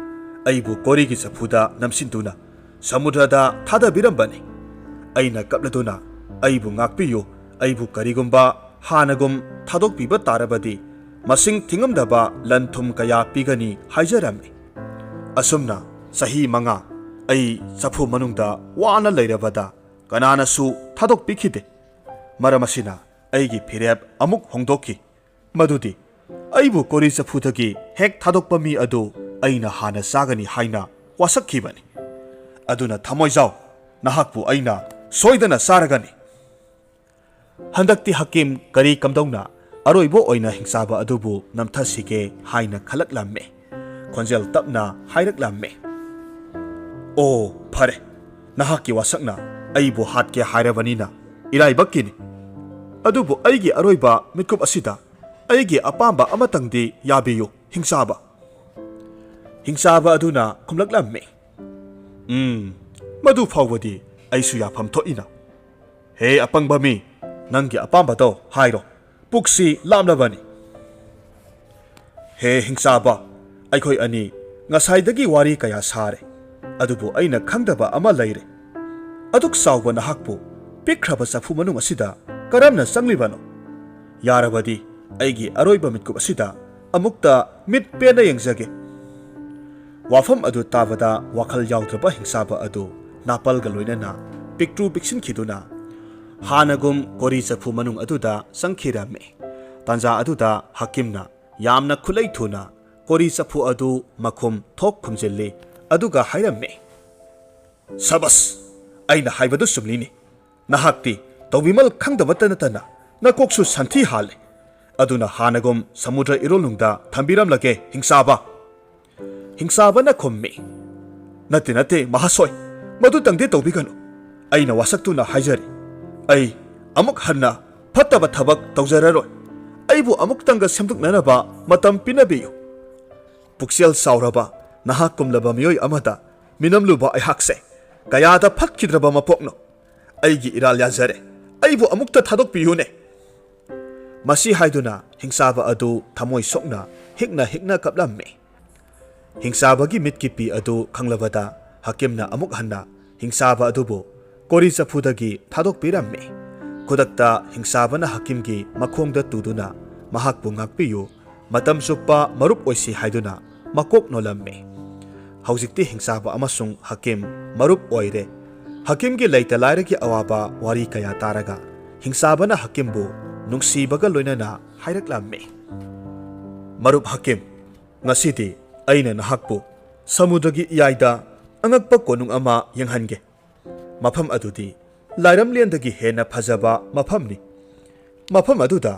ꯑꯩꯕꯨ ꯀꯣꯔꯤꯒꯤ ꯆꯐꯨꯗ ꯅꯝꯁꯤꯟꯗꯨꯅ ꯁꯃꯨꯗ꯭ꯔꯗ ꯊꯥꯗꯕꯤꯔꯝꯕꯅꯤ꯫ ꯑꯩꯅ ꯀꯞꯂꯗꯨꯅ, "ꯑꯩꯕꯨ ꯉꯥꯛꯄꯤꯌꯨ, ꯑꯩꯕꯨ ꯀꯔꯤꯒꯨꯝꯕ ꯍꯥꯟꯅꯒꯨꯝ ꯊꯥꯗꯣꯛꯄꯤꯕ ꯇꯥꯔꯕꯗꯤ ꯃꯁꯤꯡ ꯊꯤꯉꯝꯗꯕ ꯂꯟ ꯊꯨꯝ ꯀꯌꯥ ꯄꯤꯒꯅꯤ" ꯍꯥꯏꯖꯔꯝꯃꯤ꯫ ꯑꯁꯨꯝꯅ ꯆꯍꯤ ꯃꯉꯥ ꯑꯩ ꯆꯐꯨ ꯃꯅꯨꯡꯗ ꯋꯥꯅ ꯂꯩꯔꯕꯗ ꯀꯅꯥꯅꯁꯨ ꯊꯥꯗꯣꯛꯄꯤꯈꯤꯗꯦ꯫ ꯃꯔꯝ ꯑꯁꯤꯅ ꯑꯩꯒꯤ ꯐꯤꯔꯦꯞ ꯑꯃꯨꯛ ꯍꯣꯡꯗꯣꯛꯈꯤ꯫ ꯃꯗꯨꯗꯤ ꯑꯩꯕꯨ ꯀꯣꯔꯤ ꯆꯐꯨꯗꯒꯤ ꯍꯦꯛ ꯊꯥꯗꯣꯛꯄ ꯃꯤ ꯑꯗꯨ ꯑꯩꯅ ꯍꯥꯟꯅ ꯆꯥꯒꯅꯤ ꯍꯥꯏꯅ ꯋꯥꯁꯛꯈꯤꯕꯅꯤ꯫ ꯑꯗꯨꯅ ꯊꯃꯣꯏꯖꯥꯎ, ꯅꯍꯥꯛꯄꯨ ꯑꯩꯅ ꯁꯣꯏꯗꯅ ꯆꯥꯔꯒꯅꯤ꯫ ꯍꯟꯗꯛꯇꯤ ꯍꯀꯤꯝ ꯀꯔꯤ ꯀꯝꯗꯧꯅ ꯑꯔꯣꯏꯕ ꯑꯣꯏꯅ ꯍꯤꯡꯆꯥꯕ ꯑꯗꯨꯕꯨ ꯅꯝꯊꯁꯤꯒꯦ ꯍꯥꯏꯅ ꯈꯜꯂꯛꯂꯝꯃꯤ꯫ ꯈꯣꯟꯖꯦꯜ ꯇꯞꯅ ꯍꯥꯏꯔꯛꯂꯝꯃꯤ, "ꯑꯣ, ꯐꯔꯦ, ꯅꯍꯥꯛꯀꯤ ꯋꯥꯁꯛꯅ ꯑꯩꯕꯨ ꯍꯥꯠꯀꯦ ꯍꯥꯏꯔꯕꯅꯤꯅ ꯏꯔꯥꯏꯕꯛꯀꯤꯅꯤ꯫ ꯑꯗꯨꯕꯨ ꯑꯩꯒꯤ ꯑꯔꯣꯏꯕ ꯃꯤꯠꯀꯨꯞ ꯑꯁꯤꯗ ꯑꯩꯒꯤ ꯑꯄꯥꯝꯕ ꯑꯃꯇꯪꯗꯤ ꯌꯥꯕꯤꯌꯨ, ꯍꯤꯡꯆꯥꯕ꯫" ꯍꯤꯡꯆꯥꯕ ꯑꯗꯨꯅ ꯈꯨꯝꯂꯛꯂꯝꯃꯤ, "ꯎꯝ, ꯃꯗꯨ ꯐꯥꯎꯕꯗꯤ ꯑꯩꯁꯨ ꯌꯥꯐꯝ ꯊꯣꯛꯏꯅ꯫ ꯍꯦ ꯑꯄꯪꯕ ꯃꯤ, ꯅꯪꯒꯤ ꯑꯄꯥꯝꯕꯗꯣ ꯍꯥꯏꯔꯣ, ꯄꯨꯛꯁꯤ ꯂꯥꯝꯂꯕꯅꯤ꯫" "ꯍꯦ ꯍꯤꯡꯆꯥꯕ, ꯑꯩꯈꯣꯏ ꯑꯅꯤ ꯉꯁꯥꯏꯗꯒꯤ ꯋꯥꯔꯤ ꯀꯌꯥ ꯁꯥꯔꯦ, ꯑꯗꯨꯕꯨ ꯑꯩꯅ ꯈꯪꯗꯕ ꯑꯃ ꯂꯩꯔꯦ꯫ ꯑꯗꯨꯛ ꯆꯥꯎꯕ ꯅꯍꯥꯛꯄꯨ ꯄꯤꯛꯈ꯭ꯔꯕ ꯆꯐꯨ ꯃꯅꯨꯡ ꯑꯁꯤꯗ ꯀꯔꯝꯅ ꯆꯪꯂꯤꯕꯅꯣ? ꯌꯥꯔꯕꯗꯤ ꯑꯩꯒꯤ ꯑꯔꯣꯏꯕ ꯃꯤꯠꯀꯨꯞ ꯑꯁꯤꯗ ꯑꯃꯨꯛꯇ ꯃꯤꯠ ꯄꯦꯟꯅ ꯌꯦꯡꯖꯒꯦ꯫" ꯋꯥꯐꯝ ꯑꯗꯨ ꯇꯥꯕꯗ ꯋꯥꯈꯜ ꯌꯥꯎꯗ꯭ꯔꯕ ꯍꯤꯡꯆꯥꯕ ꯑꯗꯨ ꯅꯥꯄꯜꯒ ꯂꯣꯏꯅꯅ ꯄꯤꯛꯇ꯭ꯔꯨ ꯄꯤꯛꯁꯤꯟꯈꯤꯗꯨꯅ ꯍꯥꯟꯅꯒꯨꯝ ꯀꯣꯔꯤ ꯆꯐꯨ ꯃꯅꯨꯡ ꯑꯗꯨꯗ ꯆꯪꯈꯤꯔꯝꯃꯤ꯫ ꯇꯥꯟꯖꯥ ꯑꯗꯨꯗ ꯍꯀꯤꯝꯅ ꯌꯥꯝꯅ ꯈꯨꯠꯂꯩ ꯊꯨꯅ ꯀꯣꯔꯤ ꯆꯐꯨ ꯑꯗꯨ ꯃꯈꯨꯝ ꯊꯣꯛ ꯈꯨꯝꯖꯤꯜꯂꯤ, ꯑꯗꯨꯒ ꯍꯥꯏꯔꯝꯃꯤ, "ꯁꯕꯁ! ꯑꯩꯅ ꯍꯥꯏꯕꯗꯨ ꯆꯨꯝꯂꯤꯅꯤ꯫ ꯅꯍꯥꯛꯇꯤ ꯇꯧꯕꯤꯃꯜ ꯈꯪꯗꯕꯇ ꯅꯠꯇꯅ ꯅꯀꯣꯛꯁꯨ ꯁꯟꯊꯤ ꯍꯥꯜꯂꯦ꯫ ꯑꯗꯨꯅ ꯍꯥꯟꯅꯒꯨꯝ ꯁꯃꯨꯗ꯭ꯔ ꯏꯔꯣꯜꯅꯨꯡꯗ ꯊꯝꯕꯤꯔꯝꯂꯒꯦ, ꯍꯤꯡꯆꯥꯕ!" ꯍꯤꯡꯆꯥꯕꯅ ꯈꯨꯝꯃꯤ, "ꯅꯠꯇꯦ, ꯅꯠꯇꯦ, ꯃꯍꯥꯁꯣꯏ, ꯃꯗꯨꯇꯪꯗꯤ ꯇꯧꯕꯤꯒꯅꯨ꯫ ꯑꯩꯅ ꯋꯥꯁꯛꯇꯨꯅ ꯍꯥꯏꯖꯔꯤ, ꯑꯩ ꯑꯃꯨꯛ ꯍꯟꯅ ꯐꯠꯇꯕ ꯊꯕꯛ ꯇꯧꯖꯔꯔꯣꯏ꯫ ꯑꯩꯕꯨ ꯑꯃꯨꯛꯇꯪꯒ ꯁꯦꯝꯗꯣꯛꯅꯅꯕ ꯃꯇꯝ ꯄꯤꯅꯕꯤꯌꯨ꯫ ꯄꯨꯛꯆꯦꯜ ꯆꯥꯎꯔꯕ ꯅꯍꯥꯛꯀꯨꯝꯂꯕ ꯃꯤꯑꯣꯏ ꯑꯃꯗ ꯃꯤꯅꯝꯂꯨꯕ ꯑꯩꯍꯥꯛꯁꯦ ꯀꯌꯥꯗ ꯐꯠꯈꯤꯗ꯭ꯔꯕ ꯃꯄꯣꯛꯅꯣ꯫ ꯑꯩꯒꯤ ꯏꯔꯥꯜ ꯌꯥꯖꯔꯦ, ꯑꯩꯕꯨ ꯑꯃꯨꯛꯇ ꯊꯥꯗꯣꯛꯄꯤꯌꯨꯅꯦ!" ꯃꯁꯤ ꯍꯥꯏꯗꯨꯅ ꯍꯤꯡꯆꯥꯕ ꯑꯗꯨ ꯊꯃꯣꯏ ꯁꯣꯛꯅ ꯍꯤꯛꯅ ꯍꯤꯛꯅ ꯀꯞꯂꯝꯃꯤ꯫ ꯍꯤꯡꯆꯥꯕꯒꯤ ꯃꯤꯠꯀꯤ ꯄꯤ ꯑꯗꯨ ꯈꯪꯂꯕꯗ ꯍꯀꯤꯝꯅ ꯑꯃꯨꯛ ꯍꯟꯅ ꯍꯤꯡꯆꯥꯕ ꯑꯗꯨꯕꯨ ꯀꯣꯔꯤ ꯆꯐꯨꯗꯒꯤ ꯊꯥꯗꯣꯛꯄꯤꯔꯝꯃꯤ꯫ ꯈꯨꯗꯛꯇ ꯍꯤꯡꯆꯥꯕꯅ ꯍꯀꯤꯝꯒꯤ ꯃꯈꯣꯡꯗ ꯇꯨꯗꯨꯅ ꯃꯍꯥꯛꯄꯨ ꯉꯥꯛꯄꯤꯌꯨ, ꯃꯇꯝ ꯆꯨꯞꯄ ꯃꯔꯨꯞ ꯑꯣꯏꯁꯤ ꯍꯥꯏꯗꯨꯅ ꯃꯀꯣꯛ ꯅꯣꯜꯂꯝꯃꯤ꯫ ꯍꯧꯖꯤꯛꯇꯤ ꯍꯤꯡꯆꯥꯕ ꯑꯃꯁꯨꯡ ꯍꯀꯤꯝ ꯃꯔꯨꯞ ꯑꯣꯏꯔꯦ꯫ ꯍꯀꯤꯝꯒꯤ ꯂꯩꯇ ꯂꯥꯏꯔꯒꯤ ꯑꯋꯥꯕ ꯋꯥꯔꯤ ꯀꯌꯥ ꯇꯥꯔꯒ ꯍꯤꯡꯆꯥꯕꯅ ꯍꯀꯤꯝꯕꯨ ꯅꯨꯡꯁꯤꯕꯒ ꯂꯣꯏꯅꯅ ꯍꯥꯏꯔꯛꯂꯝꯃꯤ, "ꯃꯔꯨꯞ ꯍꯀꯤꯝ, ꯉꯁꯤꯗꯤ ꯑꯩꯅ ꯅꯍꯥꯛꯄꯨ ꯁꯃꯨꯗ꯭ꯔꯒꯤ ꯏꯌꯥꯏꯗ ꯑꯉꯛꯄ ꯀꯣꯅꯨꯡ ꯑꯃ ꯌꯦꯡꯍꯟꯒꯦ꯫ ꯃꯐꯝ ꯑꯗꯨꯗꯤ ꯂꯥꯏꯔꯝꯂꯦꯟꯗꯒꯤ ꯍꯦꯟꯅ ꯐꯖꯕ ꯃꯐꯝꯅꯤ꯫ ꯃꯐꯝ ꯑꯗꯨꯗ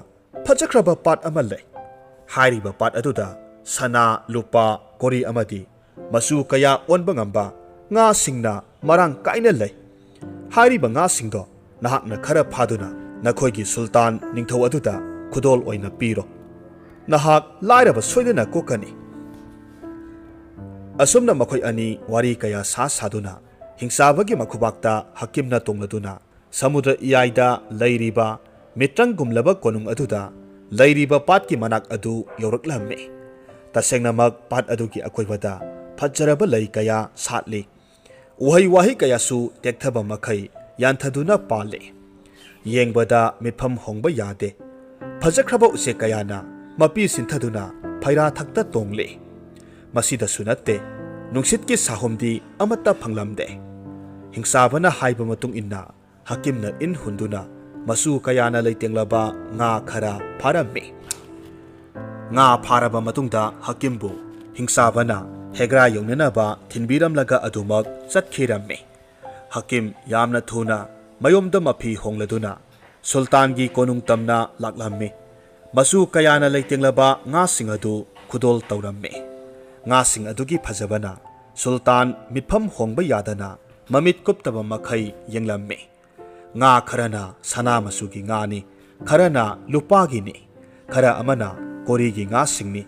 ꯐꯖꯈ꯭ꯔꯕ ꯄꯥꯠ ꯑꯃ ꯂꯩ꯫ ꯍꯥꯏꯔꯤꯕ ꯄꯥꯠ ꯑꯗꯨꯗ ꯁꯅꯥ, ꯂꯨꯄꯥ, ꯀꯣꯔꯤ ꯑꯃꯗꯤ ꯃꯆꯨ ꯀꯌꯥ ꯑꯣꯟꯕ ꯉꯝꯕ ꯉꯥꯁꯤꯡꯅ ꯃꯔꯥꯡ ꯀꯥꯏꯅ ꯂꯩ꯫ ꯍꯥꯏꯔꯤꯕ ꯉꯥꯁꯤꯡꯗꯣ ꯅꯍꯥꯛꯅ ꯈꯔ ꯐꯥꯗꯨꯅ ꯅꯈꯣꯏꯒꯤ ꯁꯨꯜꯇꯥꯟ ꯅꯤꯡꯊꯧ ꯑꯗꯨꯗ ꯈꯨꯗꯣꯜ ꯑꯣꯏꯅ ꯄꯤꯔꯣ꯫ ꯅꯍꯥꯛ ꯂꯥꯏꯔꯕ ꯁꯣꯏꯗꯅ ꯀꯣꯛꯀꯅꯤ꯫" ꯑꯁꯨꯝꯅ ꯃꯈꯣꯏ ꯑꯅꯤ ꯋꯥꯔꯤ ꯀꯌꯥ ꯁꯥ ꯁꯥꯗꯨꯅ ꯍꯤꯡꯆꯥꯕꯒꯤ ꯃꯈꯨꯕꯥꯛꯇ ꯍꯀꯤꯝꯅ ꯇꯣꯡꯂꯗꯨꯅ ꯁꯃꯨꯗ꯭ꯔ ꯏꯌꯥꯏꯗ ꯂꯩꯔꯤꯕ ꯃꯤꯇ꯭ꯔꯪꯒꯨꯝꯂꯕ ꯀꯣꯅꯨꯡ ꯑꯗꯨꯗ ꯂꯩꯔꯤꯕ ꯄꯥꯠꯀꯤ ꯃꯅꯥꯛ ꯑꯗꯨ ꯌꯧꯔꯛꯂꯝꯃꯤ꯫ ꯇꯁꯦꯡꯅꯃꯛ ꯄꯥꯠ ꯑꯗꯨꯒꯤ ꯑꯀꯣꯏꯕꯗ ꯐꯖꯔꯕ ꯂꯩ ꯀꯌꯥ ꯁꯥꯠꯂꯤ꯫ ꯎꯍꯩ ꯋꯥꯍꯩ ꯀꯌꯥꯁꯨ ꯇꯦꯛꯊꯕ ꯃꯈꯩ ꯌꯥꯟꯊꯗꯨꯅ ꯄꯥꯜꯂꯤ꯫ ꯌꯦꯡꯕꯗ ꯃꯤꯠꯐꯝ ꯍꯣꯡꯕ ꯌꯥꯗꯦ꯫ ꯐꯖꯈ꯭ꯔꯕ ꯎꯆꯦꯛ ꯀꯌꯥꯅ ꯃꯄꯤ ꯁꯤꯟꯊꯗꯨꯅ ꯐꯩꯔꯥ ꯊꯛꯇ ꯇꯣꯡꯂꯤ꯫ ꯃꯁꯤꯗꯁꯨ ꯅꯠꯇꯦ, ꯅꯨꯡꯁꯤꯠꯀꯤ ꯁꯥꯍꯨꯝꯗꯤ ꯑꯃꯠꯇ ꯐꯪꯂꯝꯗꯦ꯫ ꯍꯤꯡꯆꯥꯕꯅ ꯍꯥꯏꯕ ꯃꯇꯨꯡ ꯏꯟꯅ ꯍꯀꯤꯝꯅ ꯏꯟ ꯍꯨꯟꯗꯨꯅ ꯃꯆꯨ ꯀꯌꯥꯅ ꯂꯩꯇꯦꯡꯂꯕ ꯉꯥ ꯈꯔ ꯐꯥꯔꯝꯃꯤ꯫ ꯉꯥ ꯐꯥꯔꯕ ꯃꯇꯨꯡꯗ ꯍꯀꯤꯝꯕꯨ ꯍꯤꯡꯆꯥꯕꯅ ꯍꯦꯒ꯭ꯔꯥ ꯌꯧꯅꯅꯕ ꯊꯤꯟꯕꯤꯔꯝꯂꯒ ꯑꯗꯨꯃꯛ ꯆꯠꯈꯤꯔꯝꯃꯤ꯫ ꯍꯀꯤꯝ ꯌꯥꯝꯅ ꯊꯨꯅ ꯃꯌꯨꯝꯗ ꯃꯐꯤ ꯍꯣꯡꯂꯗꯨꯅ ꯁꯨꯜꯇꯥꯟꯒꯤ ꯀꯣꯅꯨꯡ ꯇꯝꯅ ꯂꯥꯛꯂꯝꯃꯤ꯫ ꯃꯆꯨ ꯀꯌꯥꯅ ꯂꯩꯇꯦꯡꯂꯕ ꯉꯥꯁꯤꯡ ꯑꯗꯨ ꯈꯨꯗꯣꯜ ꯇꯧꯔꯝꯃꯤ꯫ ꯉꯥꯁꯤꯡ ꯑꯗꯨꯒꯤ ꯐꯖꯕꯅ ꯁꯨꯜꯇꯥꯟ ꯃꯤꯠꯐꯝ ꯍꯣꯡꯕ ꯌꯥꯗꯅ ꯃꯃꯤꯠ ꯀꯨꯞꯇꯕ ꯃꯈꯩ ꯌꯦꯡꯂꯝꯃꯤ꯫ ꯉꯥ ꯈꯔꯅ ꯁꯅꯥ ꯃꯆꯨꯒꯤ ꯉꯥꯅꯤ, ꯈꯔꯅ ꯂꯨꯄꯥꯒꯤꯅꯤ, ꯈꯔ ꯑꯃꯅ ꯀꯣꯔꯤꯒꯤ ꯉꯥꯁꯤꯡꯅꯤ꯫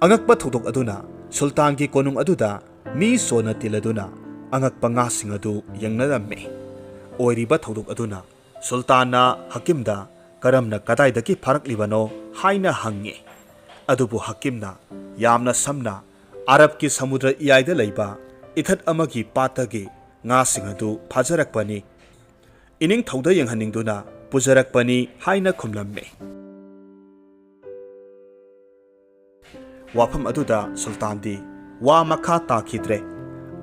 ꯑꯉꯛꯄ ꯊꯧꯗꯣꯛ ꯑꯗꯨꯅ ꯁꯨꯜꯇꯥꯟꯒꯤ ꯀꯣꯅꯨꯡ ꯑꯗꯨꯗ ꯃꯤ ꯆꯣꯟꯅ ꯇꯤꯜꯂꯗꯨꯅ ꯑꯉꯛꯄ ꯉꯥꯁꯤꯡ ꯑꯗꯨ ꯌꯦꯡꯅꯔꯝꯃꯤ꯫ ꯑꯣꯏꯔꯤꯕ ꯊꯧꯗꯣꯛ ꯑꯗꯨꯅ ꯁꯨꯜꯇꯥꯟꯅ ꯍꯀꯤꯝꯗ ꯀꯔꯝꯅ ꯀꯗꯥꯏꯗꯒꯤ ꯐꯥꯔꯛꯂꯤꯕꯅꯣ ꯍꯥꯏꯅ ꯍꯪꯉꯤ꯫ ꯑꯗꯨꯕꯨ ꯍꯀꯤꯝꯅ ꯌꯥꯝꯅ ꯁꯝꯅ ꯑꯔꯕꯀꯤ ꯁꯃꯨꯗ꯭ꯔ ꯏꯌꯥꯏꯗ ꯂꯩꯕ ꯏꯊꯠ ꯑꯃꯒꯤ ꯄꯥꯠꯇꯒꯤ ꯉꯥꯁꯤꯡ ꯑꯗꯨ ꯐꯥꯖꯔꯛꯄꯅꯤ, ꯏꯅꯤꯡꯊꯧꯗ ꯌꯦꯡꯍꯟꯅꯤꯡꯗꯨꯅ ꯄꯨꯖꯔꯛꯄꯅꯤ ꯍꯥꯏꯅ ꯈꯨꯝꯂꯝꯃꯤ꯫ ꯋꯥꯐꯝ ꯑꯗꯨꯗ ꯁꯨꯜꯇꯥꯟꯗꯤ ꯋꯥ ꯃꯈꯥ ꯇꯥꯈꯤꯗ꯭ꯔꯦ꯫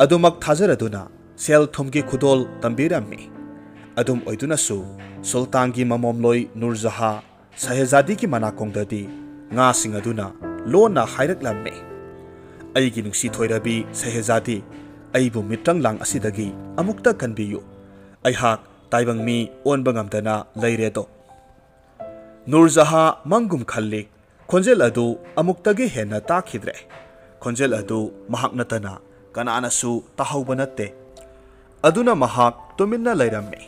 ꯑꯗꯨꯃꯛ ꯊꯥꯖꯔꯗꯨꯅ ꯁꯦꯜ ꯊꯨꯝꯒꯤ ꯈꯨꯗꯣꯜ ꯇꯝꯕꯤꯔꯝꯃꯤ꯫ ꯑꯗꯨꯝ ꯑꯣꯏꯗꯨꯅꯁꯨ ꯁꯨꯜꯇꯥꯟꯒꯤ ꯃꯃꯣꯝꯂꯣꯏ ꯅꯨꯔꯖꯍꯥ ꯁꯍꯦꯖꯥꯗꯤꯒꯤ ꯃꯅꯥꯀꯣꯡꯗꯗꯤ ꯉꯥꯁꯤꯡ ꯑꯗꯨꯅ ꯂꯣꯟꯅ ꯍꯥꯏꯔꯛꯂꯝꯃꯤ, "ꯑꯩꯒꯤ ꯅꯨꯡꯁꯤ ꯊꯣꯏꯔꯕꯤ ꯁꯍꯦꯖꯥꯗꯤ, ꯑꯩꯕꯨ ꯃꯤꯇ꯭ꯔꯪ ꯂꯥꯡ ꯑꯁꯤꯗꯒꯤ ꯑꯃꯨꯛꯇ ꯀꯟꯕꯤꯌꯨ꯫ ꯑꯩꯍꯥꯛ ꯇꯥꯏꯕꯪ ꯃꯤ ꯑꯣꯟꯕ ꯉꯝꯗꯅ ꯂꯩꯔꯦꯗꯣ꯫" ꯅꯨꯔꯖꯍꯥ ꯃꯪꯒꯨꯝ ꯈꯜꯂꯤ꯫ ꯈꯣꯟꯖꯦꯜ ꯑꯗꯨ ꯑꯃꯨꯛꯇꯒꯤ ꯍꯦꯟꯅ ꯇꯥꯈꯤꯗ꯭ꯔꯦ꯫ ꯈꯣꯟꯖꯦꯜ ꯑꯗꯨ ꯃꯍꯥꯛ ꯅꯠꯇꯅ ꯀꯅꯥꯅꯁꯨ ꯇꯥꯍꯧꯕ ꯅꯠꯇꯦ꯫ ꯑꯗꯨꯅ ꯃꯍꯥꯛ ꯇꯨꯃꯤꯟꯅ ꯂꯩꯔꯝꯃꯤ꯫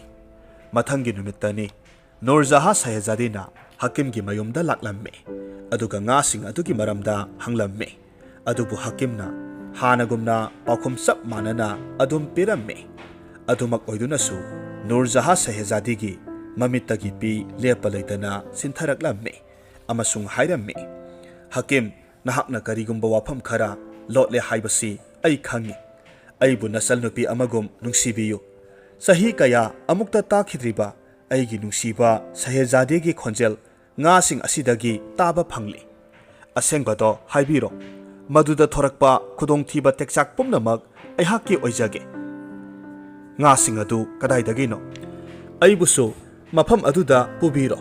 ꯃꯊꯪꯒꯤ ꯅꯨꯃꯤꯠꯇꯅꯤ꯫ ꯅꯨꯔꯖꯍꯥ ꯁꯍꯦꯖꯥꯗꯤꯅ ꯍꯀꯤꯝꯒꯤ ꯃꯌꯨꯝꯗ ꯂꯥꯛꯂꯝꯃꯤ꯫ ꯑꯗꯨꯒ ꯉꯥꯁꯤꯡ ꯑꯗꯨꯒꯤ ꯃꯔꯝꯗ ꯍꯪꯂꯝꯃꯤ꯫ ꯑꯗꯨꯕꯨ ꯍꯀꯤꯝꯅ ꯍꯥꯟꯅꯒꯨꯝꯅ ꯄꯥꯎꯈꯨꯝ ꯆꯞ ꯃꯥꯟꯅꯅ ꯑꯗꯨꯝ ꯄꯤꯔꯝꯃꯤ꯫ ꯑꯗꯨꯃꯛ ꯑꯣꯏꯗꯨꯅꯁꯨ ꯅꯨꯔꯖꯍꯥ ꯁꯍꯦꯖꯥꯗꯤꯒꯤ ꯃꯃꯤꯠꯇꯒꯤ ꯄꯤ ꯂꯦꯞꯄ ꯂꯩꯇꯅ ꯁꯤꯟꯊꯔꯛꯂꯝꯃꯤ ꯑꯃꯁꯨꯡ ꯍꯥꯏꯔꯝꯃꯤ, "ꯍꯀꯤꯝ, ꯅꯍꯥꯛꯅ ꯀꯔꯤꯒꯨꯝꯕ ꯋꯥꯐꯝ ꯈꯔ ꯂꯣꯠꯂꯦ ꯍꯥꯏꯕꯁꯤ ꯑꯩ ꯈꯪꯏ꯫ ꯑꯩꯕꯨ ꯅꯆꯜꯅꯨꯄꯤ ꯑꯃꯒꯨꯝ ꯅꯨꯡꯁꯤꯕꯤꯌꯨ꯫ ꯆꯍꯤ ꯀꯌꯥ ꯑꯃꯨꯛꯇ ꯇꯥꯈꯤꯗ꯭ꯔꯤꯕ ꯑꯩꯒꯤ ꯅꯨꯡꯁꯤꯕ ꯁꯍꯦꯖꯥꯗꯦꯒꯤ ꯈꯣꯟꯖꯦꯜ ꯉꯥꯁꯤꯡ ꯑꯁꯤꯗꯒꯤ ꯇꯥꯕ ꯐꯪꯂꯤ꯫ ꯑꯁꯦꯡꯕꯗꯣ ꯍꯥꯏꯕꯤꯔꯣ꯫ ꯃꯗꯨꯗ ꯊꯣꯔꯛꯄ ꯈꯨꯗꯣꯡꯊꯤꯕ ꯇꯦꯛꯆꯥꯛ ꯄꯨꯝꯅꯃꯛ ꯑꯩꯍꯥꯛꯀꯤ ꯑꯣꯏꯖꯒꯦ꯫" "ꯉꯥꯁꯤꯡ ꯑꯗꯨ ꯀꯗꯥꯏꯗꯒꯤꯅꯣ?" ꯑꯩꯕꯨꯁꯨ ꯃꯐꯝ ꯑꯗꯨꯗ ꯄꯨꯕꯤꯔꯣ꯫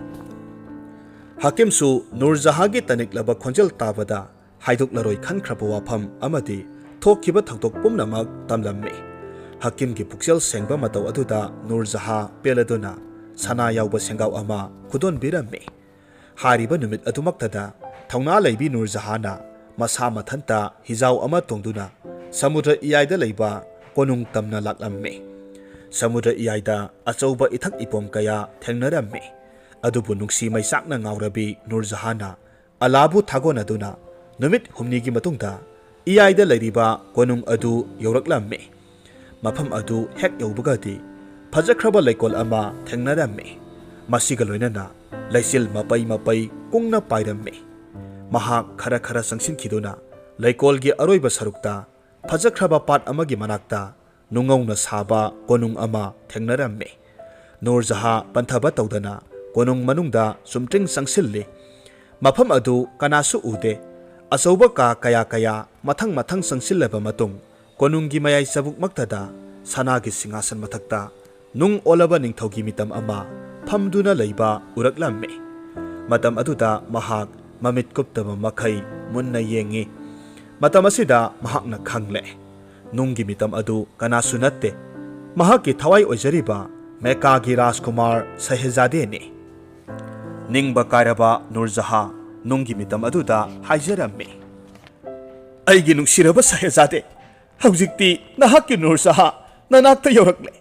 ꯍꯥꯀꯤꯝꯁꯨ ꯅꯨꯔꯖꯍꯥꯒꯤ ꯇꯅꯤꯛꯂꯕ ꯈꯣꯟꯖꯦꯜ ꯇꯥꯕꯗ ꯍꯥꯏꯗꯣꯛꯂꯔꯣꯏ ꯈꯟꯈ꯭ꯔꯕ ꯋꯥꯐꯝ ꯑꯃꯗꯤ ꯊꯣꯛꯈꯤꯕ ꯊꯧꯗꯣꯛ ꯄꯨꯝꯅꯃꯛ ꯇꯝꯂꯝꯃꯤ꯫ ꯍꯥꯀꯤꯝꯒꯤ ꯄꯨꯛꯆꯦꯜ ꯁꯦꯡꯕ ꯃꯇꯧ ꯑꯗꯨꯗ ꯅꯨꯔꯖꯍꯥ ꯄꯦꯜꯂꯗꯨꯅ ꯁꯅꯥ ꯌꯥꯎꯕ ꯁꯦꯡꯒꯥꯎ ꯑꯃ ꯈꯨꯗꯣꯟꯕꯤꯔꯝꯃꯤ꯫ ꯍꯥꯏꯔꯤꯕ ꯅꯨꯃꯤꯠ ꯑꯗꯨꯃꯛꯇꯗ ꯊꯧꯅꯥ ꯂꯩꯕꯤ ꯅꯨꯔꯖꯍꯥꯅ ꯃꯁꯥ ꯃꯊꯟꯇ ꯍꯤꯖꯥꯎ ꯑꯃ ꯇꯣꯡꯗꯨꯅ ꯁꯃꯨꯗ꯭ꯔ ꯏꯌꯥꯏꯗ ꯂꯩꯕ ꯀꯣꯅꯨꯡ ꯇꯝꯅ ꯂꯥꯛꯂꯝꯃꯤ꯫ ꯁꯃꯨꯗ꯭ꯔ ꯏꯌꯥꯏꯗ ꯑꯆꯧꯕ ꯏꯊꯛ ꯏꯄꯣꯝ ꯀꯌꯥ ꯊꯦꯡꯅꯔꯝꯃꯤ꯫ ꯑꯗꯨꯕꯨ ꯅꯨꯡꯁꯤ ꯃꯩꯆꯥꯛꯅ ꯉꯥꯎꯔꯕꯤ ꯅꯨꯔꯖꯍꯥꯅ ꯑꯂꯥꯕꯨ ꯊꯥꯒꯣꯟꯅꯗꯨꯅ ꯅꯨꯃꯤꯠ ꯍꯨꯝꯅꯤꯒꯤ ꯃꯇꯨꯡꯗ ꯏꯌꯥꯏꯗ ꯂꯩꯔꯤꯕ ꯀꯣꯅꯨꯡ ꯑꯗꯨ ꯌꯧꯔꯛꯂꯝꯃꯤ꯫ ꯃꯐꯝ ꯑꯗꯨ ꯍꯦꯛ ꯌꯧꯕꯒꯗꯤ ꯐꯖꯈ꯭ꯔꯕ ꯂꯩꯀꯣꯜ ꯑꯃ ꯊꯦꯡꯅꯔꯝꯃꯤ꯫ ꯃꯁꯤꯒ ꯂꯣꯏꯅꯅ ꯂꯩꯆꯤꯜ ꯃꯄꯩ ꯃꯄꯩ ꯀꯨꯡꯅ ꯄꯥꯏꯔꯝꯃꯤ꯫ ꯃꯍꯥꯛ ꯈꯔ ꯈꯔ ꯆꯪꯁꯤꯟꯈꯤꯗꯨꯅ ꯂꯩꯀꯣꯜꯒꯤ ꯑꯔꯣꯏꯕ ꯁꯔꯨꯛꯇ ꯐꯖꯈ꯭ꯔꯕ ꯄꯥꯠ ꯑꯃꯒꯤ ꯃꯅꯥꯛꯇ ꯅꯨꯡꯉꯧꯅ ꯁꯥꯕ ꯀꯣꯅꯨꯡ ꯑꯃ ꯊꯦꯡꯅꯔꯝꯃꯤ꯫ ꯅꯨꯔꯖꯍꯥ ꯄꯟꯊꯕ ꯇꯧꯗꯅ ꯀꯣꯅꯨꯡ ꯃꯅꯨꯡꯗ ꯆꯨꯝꯇ꯭ꯔꯤꯡ ꯆꯪꯁꯤꯜꯂꯤ꯫ ꯃꯐꯝ ꯑꯗꯨ ꯀꯅꯥꯁꯨ ꯎꯗꯦ꯫ ꯑꯆꯧꯕ ꯀꯥ ꯀꯌꯥ ꯀꯌꯥ ꯃꯊꯪ ꯃꯊꯪ ꯆꯪꯁꯤꯜꯂꯕ ꯃꯇꯨꯡ ꯀꯣꯅꯨꯡꯒꯤ ꯃꯌꯥꯏ ꯆꯕꯨꯛꯃꯛꯇꯗ ꯁꯅꯥꯒꯤ ꯁꯤꯡꯍꯥꯁꯟ ꯃꯊꯛꯇ ꯅꯨꯡ ꯑꯣꯜꯂꯕ ꯅꯤꯡꯊꯧꯒꯤ ꯃꯤꯇꯝ ꯑꯃ ꯐꯝꯗꯨꯅ ꯂꯩꯕ ꯎꯔꯛꯂꯝꯃꯤ꯫ ꯃꯇꯝ ꯑꯗꯨꯗ ꯃꯍꯥꯛ ꯃꯃꯤꯠ ꯀꯨꯞꯇꯕ ꯃꯈꯩ ꯃꯨꯟꯅ ꯌꯦꯡꯉꯤ꯫ ꯃꯇꯝ ꯑꯁꯤꯗ ꯃꯍꯥꯛꯅ ꯈꯪꯂꯦ, ꯅꯨꯡꯒꯤ ꯃꯤꯇꯝ ꯑꯗꯨ ꯀꯅꯥꯁꯨ ꯅꯠꯇꯦ, ꯃꯍꯥꯛꯀꯤ ꯊꯋꯥꯏ ꯑꯣꯏꯖꯔꯤꯕ ꯃꯦꯀꯥꯒꯤ ꯔꯥꯖꯀꯨꯃꯥꯔ ꯁꯍꯦꯖꯥꯗꯦꯅꯤ꯫ ꯅꯤꯡꯕ ꯀꯥꯏꯔꯕ ꯅꯨꯔꯖꯍꯥ ꯅꯨꯡꯒꯤ ꯃꯤꯇꯝ ꯑꯗꯨꯗ ꯍꯥꯏꯖꯔꯝꯃꯤ, "ꯑꯩꯒꯤ ꯅꯨꯡꯁꯤꯔꯕ ꯁꯍꯦꯖꯥꯗꯦ, ꯍꯧꯖꯤꯛꯇꯤ ꯅꯍꯥꯛꯀꯤ ꯅꯨꯔꯖꯍꯥ ꯅꯅꯥꯛꯇ ꯌꯧꯔꯛꯂꯦ꯫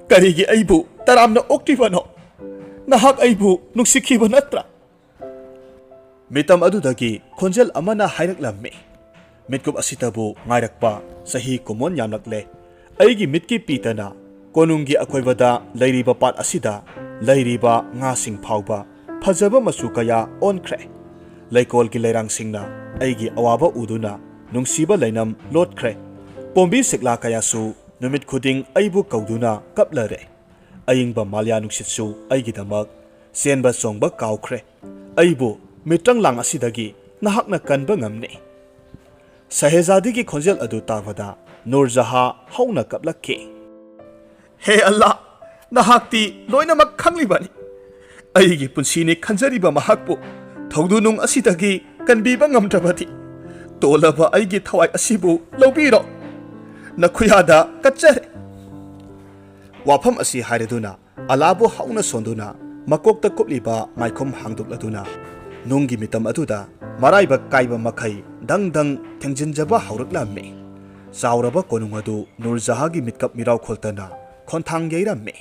ꯀꯔꯤꯒꯤ ꯑꯩꯕꯨ ꯇꯔꯥꯝꯅ ꯑꯣꯛꯂꯤꯕꯅꯣ? ꯅꯍꯥꯛ ꯑꯩꯕꯨ ꯅꯨꯡꯁꯤꯈꯤꯕ ꯅꯠꯇ꯭ꯔꯥ?" ꯃꯤꯇꯝ ꯑꯗꯨꯗꯒꯤ ꯈꯣꯟꯖꯦꯜ ꯑꯃꯅ ꯍꯥꯏꯔꯛꯂꯝꯃꯤ, "ꯃꯤꯠꯀꯨꯞ ꯑꯁꯤꯗꯕꯨ ꯉꯥꯏꯔꯛꯄ ꯆꯍꯤ ꯀꯨꯝꯑꯣꯟ ꯌꯥꯝꯂꯛꯂꯦ꯫ ꯑꯩꯒꯤ ꯃꯤꯠꯀꯤ ꯄꯤꯇꯅ ꯀꯣꯅꯨꯡꯒꯤ ꯑꯀꯣꯏꯕꯗ ꯂꯩꯔꯤꯕ ꯄꯥꯠ ꯑꯁꯤꯗ ꯂꯩꯔꯤꯕ ꯉꯥꯁꯤꯡ ꯐꯥꯎꯕ ꯐꯖꯕ ꯃꯆꯨ ꯀꯌꯥ ꯑꯣꯟꯈ꯭ꯔꯦ꯫ ꯂꯩꯀꯣꯜꯒꯤ ꯂꯩꯔꯥꯡꯁꯤꯡꯅ ꯑꯩꯒꯤ ꯑꯋꯥꯕ ꯎꯗꯨꯅ ꯅꯨꯡꯁꯤꯕ ꯂꯩꯅꯝ ꯂꯣꯠꯈ꯭ꯔꯦ꯫ ꯄꯣꯝꯕꯤ ꯁꯤꯛꯂꯥ ꯀꯌꯥꯁꯨ ꯅꯨꯃꯤꯠ ꯈꯨꯗꯤꯡ ꯑꯩꯕꯨ ꯀꯧꯗꯨꯅ ꯀꯞꯂꯔꯦ꯫ ꯑꯏꯪꯕ ꯃꯥꯂ꯭ꯌꯥ ꯅꯨꯡꯁꯤꯠꯁꯨ ꯑꯩꯒꯤꯗꯃꯛ ꯆꯦꯟꯕ ꯆꯣꯡꯕ ꯀꯥꯎꯈ꯭ꯔꯦ꯫ ꯑꯩꯕꯨ ꯃꯤꯇ꯭ꯔꯪ ꯂꯥꯡ ꯑꯁꯤꯗꯒꯤ ꯅꯍꯥꯛꯅ ꯀꯟꯕ ꯉꯝꯅꯤ꯫" ꯁꯍꯦꯖꯥꯗꯤꯒꯤ ꯈꯣꯟꯖꯦꯜ ꯑꯗꯨ ꯇꯥꯕꯗ ꯅꯨꯔꯖꯍꯥ ꯍꯧꯅ ꯀꯞꯂꯛꯈꯤ꯫ "ꯍꯦ ꯑꯜꯂꯥ, ꯅꯍꯥꯛꯇꯤ ꯂꯣꯏꯅꯃꯛ ꯈꯪꯂꯤꯕꯅꯤ꯫ ꯑꯩꯒꯤ ꯄꯨꯟꯁꯤꯅꯤ ꯈꯟꯖꯔꯤꯕ ꯃꯍꯥꯛꯄꯨ ꯊꯧꯗꯨꯅꯨꯡ ꯑꯁꯤꯗꯒꯤ ꯀꯟꯕꯤꯕ ꯉꯝꯗ꯭ꯔꯕꯗꯤ, ꯇꯣꯜꯂꯕ ꯑꯩꯒꯤ ꯊꯋꯥꯏ ꯑꯁꯤꯕꯨ ꯂꯧꯕꯤꯔꯣ꯫ ꯅꯈꯨꯌꯥꯗ ꯀꯠꯆꯔꯦ꯫ ꯋꯥꯐꯝ ꯑꯁꯤ ꯍꯥꯏꯔꯗꯨꯅ ꯑꯂꯥꯕꯨ ꯍꯧꯅ ꯁꯣꯟꯗꯨꯅ ꯃꯀꯣꯛꯇ ꯀꯨꯞꯂꯤꯕ ꯃꯥꯏꯈꯨꯝ ꯍꯥꯡꯗꯣꯛꯂꯗꯨꯅ ꯅꯨꯡꯒꯤ ꯃꯤꯇꯝ ꯑꯗꯨꯗ ꯃꯔꯥꯏꯕꯛ ꯀꯥꯏꯕ ꯃꯈꯩ ꯗꯪ ꯗꯪ ꯊꯦꯡꯖꯤꯟꯖꯕ ꯍꯧꯔꯛꯂꯝꯃꯤ꯫ ꯆꯥꯎꯔꯕ ꯀꯣꯅꯨꯡ ꯑꯗꯨ ꯅꯨꯔꯖꯍꯥꯒꯤ ꯃꯤꯠꯀꯞ ꯃꯤꯔꯥꯎ ꯈꯣꯜꯇꯅ ꯈꯣꯟꯊꯥꯡ ꯌꯩꯔꯝꯃꯤ꯫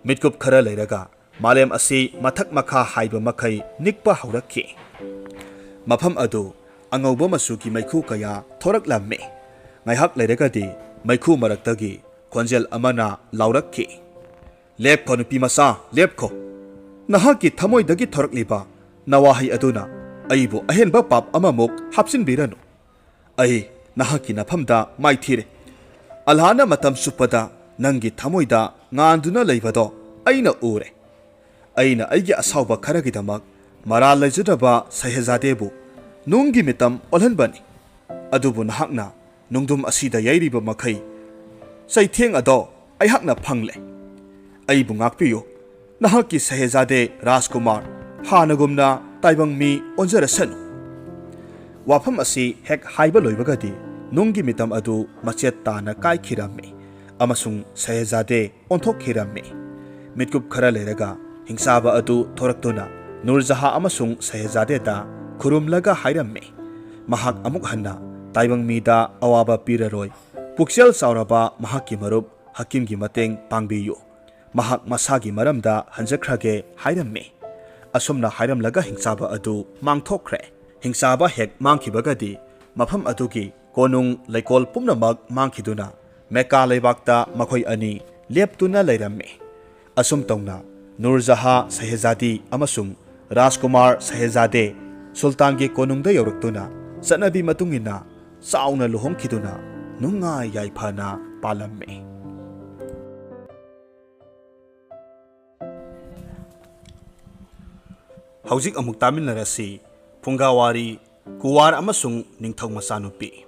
ꯃꯤꯠꯀꯨꯞ ꯈꯔ ꯂꯩꯔꯒ ꯃꯥꯂꯦꯝ ꯑꯁꯤ ꯃꯊꯛ ꯃꯈꯥ ꯍꯥꯏꯕ ꯃꯈꯩ ꯅꯤꯛꯄ ꯍꯧꯔꯛꯈꯤ꯫ ꯃꯐꯝ ꯑꯗꯨ ꯑꯉꯧꯕ ꯃꯆꯨꯒꯤ ꯃꯩꯈꯨ ꯀꯌꯥ ꯊꯣꯔꯛꯂꯝꯃꯤ꯫ ꯉꯥꯏꯍꯥꯛ ꯂꯩꯔꯒꯗꯤ ꯃꯩꯈꯨ ꯃꯔꯛꯇꯒꯤ ꯈꯣꯟꯖꯦꯜ ꯑꯃꯅ ꯂꯥꯎꯔꯛꯈꯤ, "ꯂꯦꯞꯈꯣ ꯅꯨꯄꯤ ꯃꯆꯥ, ꯂꯦꯞꯈꯣ꯫ ꯅꯍꯥꯛꯀꯤ ꯊꯃꯣꯏꯗꯒꯤ ꯊꯣꯔꯛꯂꯤꯕ ꯅꯋꯥꯍꯩ ꯑꯗꯨꯅ ꯑꯩꯕꯨ ꯑꯍꯦꯟꯕ ꯄꯥꯞ ꯑꯃꯃꯨꯛ ꯍꯥꯞꯆꯤꯟꯕꯤꯔꯅꯨ꯫ ꯑꯩ ꯅꯍꯥꯛꯀꯤ ꯅꯐꯝꯗ ꯃꯥꯏꯊꯤꯔꯦ꯫ ꯑꯜꯍꯥꯅ ꯃꯇꯝ ꯆꯨꯞꯄꯗ ꯅꯪꯒꯤ ꯊꯃꯣꯏꯗ ꯉꯥꯟꯗꯨꯅ ꯂꯩꯕꯗꯣ ꯑꯩꯅ ꯎꯔꯦ꯫ ꯑꯩꯅ ꯑꯩꯒꯤ ꯑꯁꯥꯎꯕ ꯈꯔꯒꯤꯗꯃꯛ ꯃꯔꯥꯜ ꯂꯩꯖꯗ꯭ꯔꯕ ꯁꯍꯦꯖꯥꯗꯦꯕꯨ ꯅꯨꯡꯒꯤ ꯃꯤꯇꯝ ꯑꯣꯜꯍꯟꯕꯅꯤ꯫ ꯑꯗꯨꯕꯨ ꯅꯍꯥꯛꯅ ꯅꯨꯡꯗꯨꯝ ꯑꯁꯤꯗ ꯌꯩꯔꯤꯕ ꯃꯈꯩ ꯆꯩꯊꯦꯡ ꯑꯗꯣ ꯑꯩꯍꯥꯛꯅ ꯐꯪꯂꯦ꯫ ꯑꯩꯕꯨ ꯉꯥꯛꯄꯤꯌꯨ꯫ ꯅꯍꯥꯛꯀꯤ ꯁꯍꯦꯖꯥꯗꯦ ꯔꯥꯖꯀꯨꯃꯥꯔ ꯍꯥꯟꯅꯒꯨꯝꯅ ꯇꯥꯏꯕꯪ ꯃꯤ ꯑꯣꯟꯖꯔꯁꯅꯨ꯫" ꯋꯥꯐꯝ ꯑꯁꯤ ꯍꯦꯛ ꯍꯥꯏꯕ ꯂꯣꯏꯕꯒꯗꯤ ꯅꯨꯡꯒꯤ ꯃꯤꯇꯝ ꯑꯗꯨ ꯃꯆꯦꯠ ꯇꯥꯅ ꯀꯥꯏꯈꯤꯔꯝꯃꯤ ꯑꯃꯁꯨꯡ ꯁꯍꯦꯖꯥꯗꯦ ꯑꯣꯟꯊꯣꯛꯈꯤꯔꯝꯃꯤ꯫ ꯃꯤꯠꯀꯨꯞ ꯈꯔ ꯂꯩꯔꯒ ꯍꯤꯡꯆꯥꯕ ꯑꯗꯨ ꯊꯣꯔꯛꯇꯨꯅ ꯅꯨꯔꯖꯍꯥ ꯑꯃꯁꯨꯡ ꯁꯍꯦꯖꯥꯗꯦꯗ ꯈꯨꯔꯨꯝꯂꯒ ꯍꯥꯏꯔꯝꯃꯤ, ꯃꯍꯥꯛ ꯑꯃꯨꯛ ꯍꯟꯅ ꯇꯥꯏꯕꯪ ꯃꯤꯗ ꯑꯋꯥꯕ ꯄꯤꯔꯔꯣꯏ꯫ ꯄꯨꯛꯆꯦꯜ ꯆꯥꯎꯔꯕ ꯃꯍꯥꯛꯀꯤ ꯃꯔꯨꯞ ꯍꯀꯤꯝꯒꯤ ꯃꯇꯦꯡ ꯄꯥꯡꯕꯤꯌꯨ꯫ ꯃꯍꯥꯛ ꯃꯁꯥꯒꯤ ꯃꯔꯝꯗ ꯍꯟꯖꯈ꯭ꯔꯒꯦ ꯍꯥꯏꯔꯝꯃꯤ꯫ ꯑꯁꯨꯝꯅ ꯍꯥꯏꯔꯝꯂꯒ ꯍꯤꯡꯆꯥꯕ ꯑꯗꯨ ꯃꯥꯡꯊꯣꯛꯈ꯭ꯔꯦ꯫ ꯍꯤꯡꯆꯥꯕ ꯍꯦꯛ ꯃꯥꯡꯈꯤꯕꯒꯗꯤ ꯃꯐꯝ ꯑꯗꯨꯒꯤ ꯀꯣꯅꯨꯡ ꯂꯩꯀꯣꯜ ꯄꯨꯝꯅꯃꯛ ꯃꯥꯡꯈꯤꯗꯨꯅ ꯃꯦꯀꯥ ꯂꯩꯕꯥꯛꯇ ꯃꯈꯣꯏ ꯑꯅꯤ ꯂꯦꯞꯇꯨꯅ ꯂꯩꯔꯝꯃꯤ꯫ ꯑꯁꯨꯝ ꯇꯧꯅ ꯅꯨꯔꯖꯍꯥ ꯁꯍꯦꯖꯥꯗꯤ ꯑꯃꯁꯨꯡ ꯔꯥꯖꯀꯨꯃꯥꯔ ꯁꯍꯦꯖꯥꯗꯦ ꯁꯨꯜꯇꯥꯟꯒꯤ ꯀꯣꯅꯨꯡꯗ ꯌꯧꯔꯛꯇꯨꯅ ꯆꯠꯅꯕꯤ ꯃꯇꯨꯡ ꯏꯟꯅ ꯆꯥꯎꯅ ꯂꯨꯍꯣꯡꯈꯤꯗꯨꯅ ꯅꯨꯡꯉꯥꯏ ꯌꯥꯏꯐꯅ ꯄꯥꯜꯂꯝꯃꯤ꯫ ꯍꯧꯖꯤꯛ ꯑꯃꯨꯛ ꯇꯥꯃꯤꯟꯅꯔꯁꯤ ꯐꯨꯡꯒꯥꯋꯥꯔꯤ, ꯀꯨꯋꯥꯔ ꯑꯃꯁꯨꯡ ꯅꯤꯡꯊꯧ ꯃꯆꯥꯅꯨꯄꯤ꯫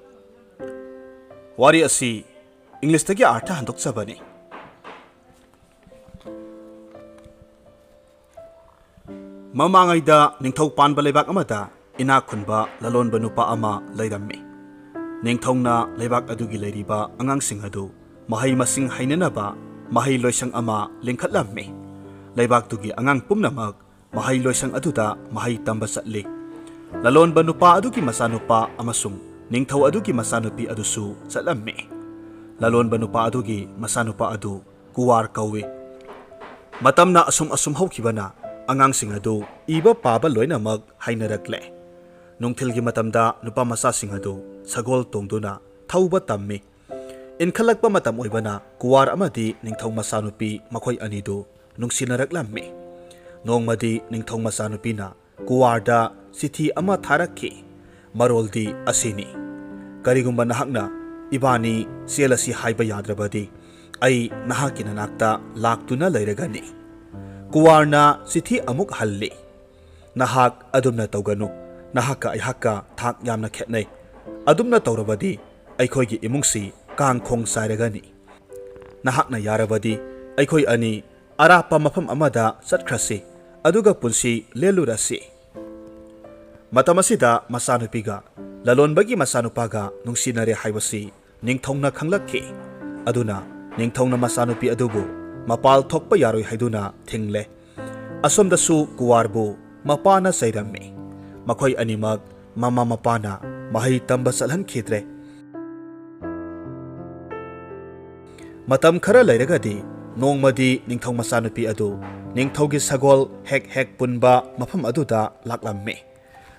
ꯋꯥꯔꯤ ꯑꯁꯤ ꯏꯪꯂꯤꯁꯇꯒꯤ ꯑꯥꯔꯊ ꯍꯟꯗꯣꯛꯆꯕꯅꯤ꯫ ꯃꯃꯥꯡꯉꯩꯗ ꯅꯤꯡꯊꯧ ꯄꯥꯟꯕ ꯂꯩꯕꯥꯛ ꯑꯃꯗ ꯏꯅꯥꯛ ꯈꯨꯟꯕ ꯂꯂꯣꯟꯕ ꯅꯨꯄꯥ ꯑꯃ ꯂꯩꯔꯝꯃꯤ꯫ ꯅꯤꯡꯊꯧꯅ ꯂꯩꯕꯥꯛ ꯑꯗꯨꯒꯤ ꯂꯩꯔꯤꯕ ꯑꯉꯥꯡꯁꯤꯡ ꯑꯗꯨ ꯃꯍꯩ ꯃꯁꯤꯡ ꯍꯩꯅꯅꯕ ꯃꯍꯩ ꯂꯣꯏꯁꯪ ꯑꯃ ꯂꯤꯡꯈꯠꯂꯝꯃꯤ꯫ ꯂꯩꯕꯥꯛꯇꯨꯒꯤ ꯑꯉꯥꯡ ꯄꯨꯝꯅꯃꯛ ꯃꯍꯩ ꯂꯣꯏꯁꯪ ꯑꯗꯨꯗ ꯃꯍꯩ ꯇꯝꯕ ꯆꯠꯂꯤ꯫ ꯂꯂꯣꯟꯕ ꯅꯨꯄꯥ ꯑꯗꯨꯒꯤ ꯃꯆꯥꯅꯨꯄꯥ ꯑꯃꯁꯨꯡ ꯅꯤꯡꯊꯧ ꯑꯗꯨꯒꯤ ꯃꯆꯥꯅꯨꯄꯤ ꯑꯗꯨꯁꯨ ꯆꯠꯂꯝꯃꯤ꯫ ꯂꯂꯣꯟꯕ ꯅꯨꯄꯥ ꯑꯗꯨꯒꯤ ꯃꯆꯥꯅꯨꯄꯥ ꯑꯗꯨ ꯀꯨꯋꯥꯔ ꯀꯧꯏ꯫ ꯃꯇꯝꯅ ꯑꯁꯨꯝ ꯑꯁꯨꯝ ꯍꯧꯈꯤꯕꯅ ꯑꯉꯥꯡꯁꯤꯡ ꯑꯗꯨ ꯏꯕ ꯄꯥꯕ ꯂꯣꯏꯅꯃꯛ ꯍꯩꯅꯔꯛꯂꯦ꯫ ꯅꯨꯡꯊꯤꯜꯒꯤ ꯃꯇꯝꯗ ꯅꯨꯄꯥ ꯃꯆꯥꯁꯤꯡ ꯑꯗꯨ ꯁꯒꯣꯜ ꯇꯣꯡꯗꯨꯅ ꯊꯧꯕ ꯇꯝꯃꯤ꯫ ꯏꯟꯈꯠꯂꯛꯄ ꯃꯇꯝ ꯑꯣꯏꯕꯅ ꯀꯨꯋꯥꯔ ꯑꯃꯗꯤ ꯅꯤꯡꯊꯧ ꯃꯆꯥꯅꯨꯄꯤ ꯃꯈꯣꯏ ꯑꯅꯤꯗꯨ ꯅꯨꯡꯁꯤꯅꯔꯛꯂꯝꯃꯤ꯫ ꯅꯣꯡꯃꯗꯤ ꯅꯤꯡꯊꯧ ꯃꯆꯥꯅꯨꯄꯤꯅ ꯀꯨꯋꯥꯔꯗ ꯆꯤꯊꯤ ꯑꯃ ꯊꯥꯔꯛꯈꯤ꯫ ꯃꯔꯣꯜꯗꯤ ꯑꯁꯤꯅꯤ, "ꯀꯔꯤꯒꯨꯝꯕ ꯅꯍꯥꯛꯅ ꯏꯕꯥꯅꯤ ꯆꯦꯜꯂꯁꯤ ꯍꯥꯏꯕ ꯌꯥꯗ꯭ꯔꯕꯗꯤ, ꯑꯩ ꯅꯍꯥꯛꯀꯤ ꯅꯅꯥꯛꯇ ꯂꯥꯛꯇꯨꯅ ꯂꯩꯔꯒꯅꯤ"꯫ ꯀꯨꯋꯥꯔꯅ ꯆꯤꯊꯤ ꯑꯃꯨꯛ ꯍꯜꯂꯤ, "ꯅꯍꯥꯛ ꯑꯗꯨꯝꯅ ꯇꯧꯒꯅꯨ꯫ ꯅꯍꯥꯛꯀ ꯑꯩꯍꯥꯛꯀ ꯊꯥꯛ ꯌꯥꯝꯅ ꯈꯦꯠꯅꯩ꯫ ꯑꯗꯨꯝꯅ ꯇꯧꯔꯕꯗꯤ ꯑꯩꯈꯣꯏꯒꯤ ꯏꯃꯨꯡꯁꯤ ꯀꯥꯡꯈꯣꯡ ꯆꯥꯏꯔꯒꯅꯤ꯫ ꯅꯍꯥꯛꯅ ꯌꯥꯔꯕꯗꯤ ꯑꯩꯈꯣꯏ ꯑꯅꯤ ꯑꯔꯥꯞꯄ ꯃꯐꯝ ꯑꯃꯗ ꯆꯠꯈ꯭ꯔꯁꯤ, ꯑꯗꯨꯒ ꯄꯨꯟꯁꯤ ꯂꯦꯜꯂꯨꯔꯁꯤ"꯫ ꯃꯇꯝ ꯑꯁꯤꯗ ꯃꯆꯥꯅꯨꯄꯤꯒ ꯂꯂꯣꯟꯕꯒꯤ ꯃꯆꯥꯅꯨꯄꯥꯒ ꯅꯨꯡꯁꯤꯅꯔꯦ ꯍꯥꯏꯕꯁꯤ ꯅꯤꯡꯊꯧꯅ ꯈꯪꯂꯛꯈꯤ꯫ ꯑꯗꯨꯅ ꯅꯤꯡꯊꯧꯅ ꯃꯆꯥꯅꯨꯄꯤ ꯑꯗꯨꯕꯨ ꯃꯄꯥꯜ ꯊꯣꯛꯄ ꯌꯥꯔꯣꯏ ꯍꯥꯏꯗꯨꯅ ꯊꯤꯡꯂꯦ꯫ ꯑꯁꯣꯝꯗꯁꯨ ꯀꯨꯋꯥꯔꯕꯨ ꯃꯄꯥꯅ ꯆꯩꯔꯝꯃꯤ꯫ ꯃꯈꯣꯏ ꯑꯅꯤꯃꯛ ꯃꯃꯥ ꯃꯄꯥꯅ ꯃꯍꯩ ꯇꯝꯕ ꯆꯠꯍꯟꯈꯤꯗ꯭ꯔꯦ꯫ ꯃꯇꯝ ꯈꯔ ꯂꯩꯔꯒꯗꯤ ꯅꯣꯡꯃꯗꯤ ꯅꯤꯡꯊꯧ ꯃꯆꯥꯅꯨꯄꯤ ꯑꯗꯨ ꯅꯤꯡꯊꯧꯒꯤ ꯁꯒꯣꯜ ꯍꯦꯛ ꯍꯦꯛ ꯄꯨꯟꯕ ꯃꯐꯝ ꯑꯗꯨꯗ ꯂꯥꯛꯂꯝꯃꯤ꯫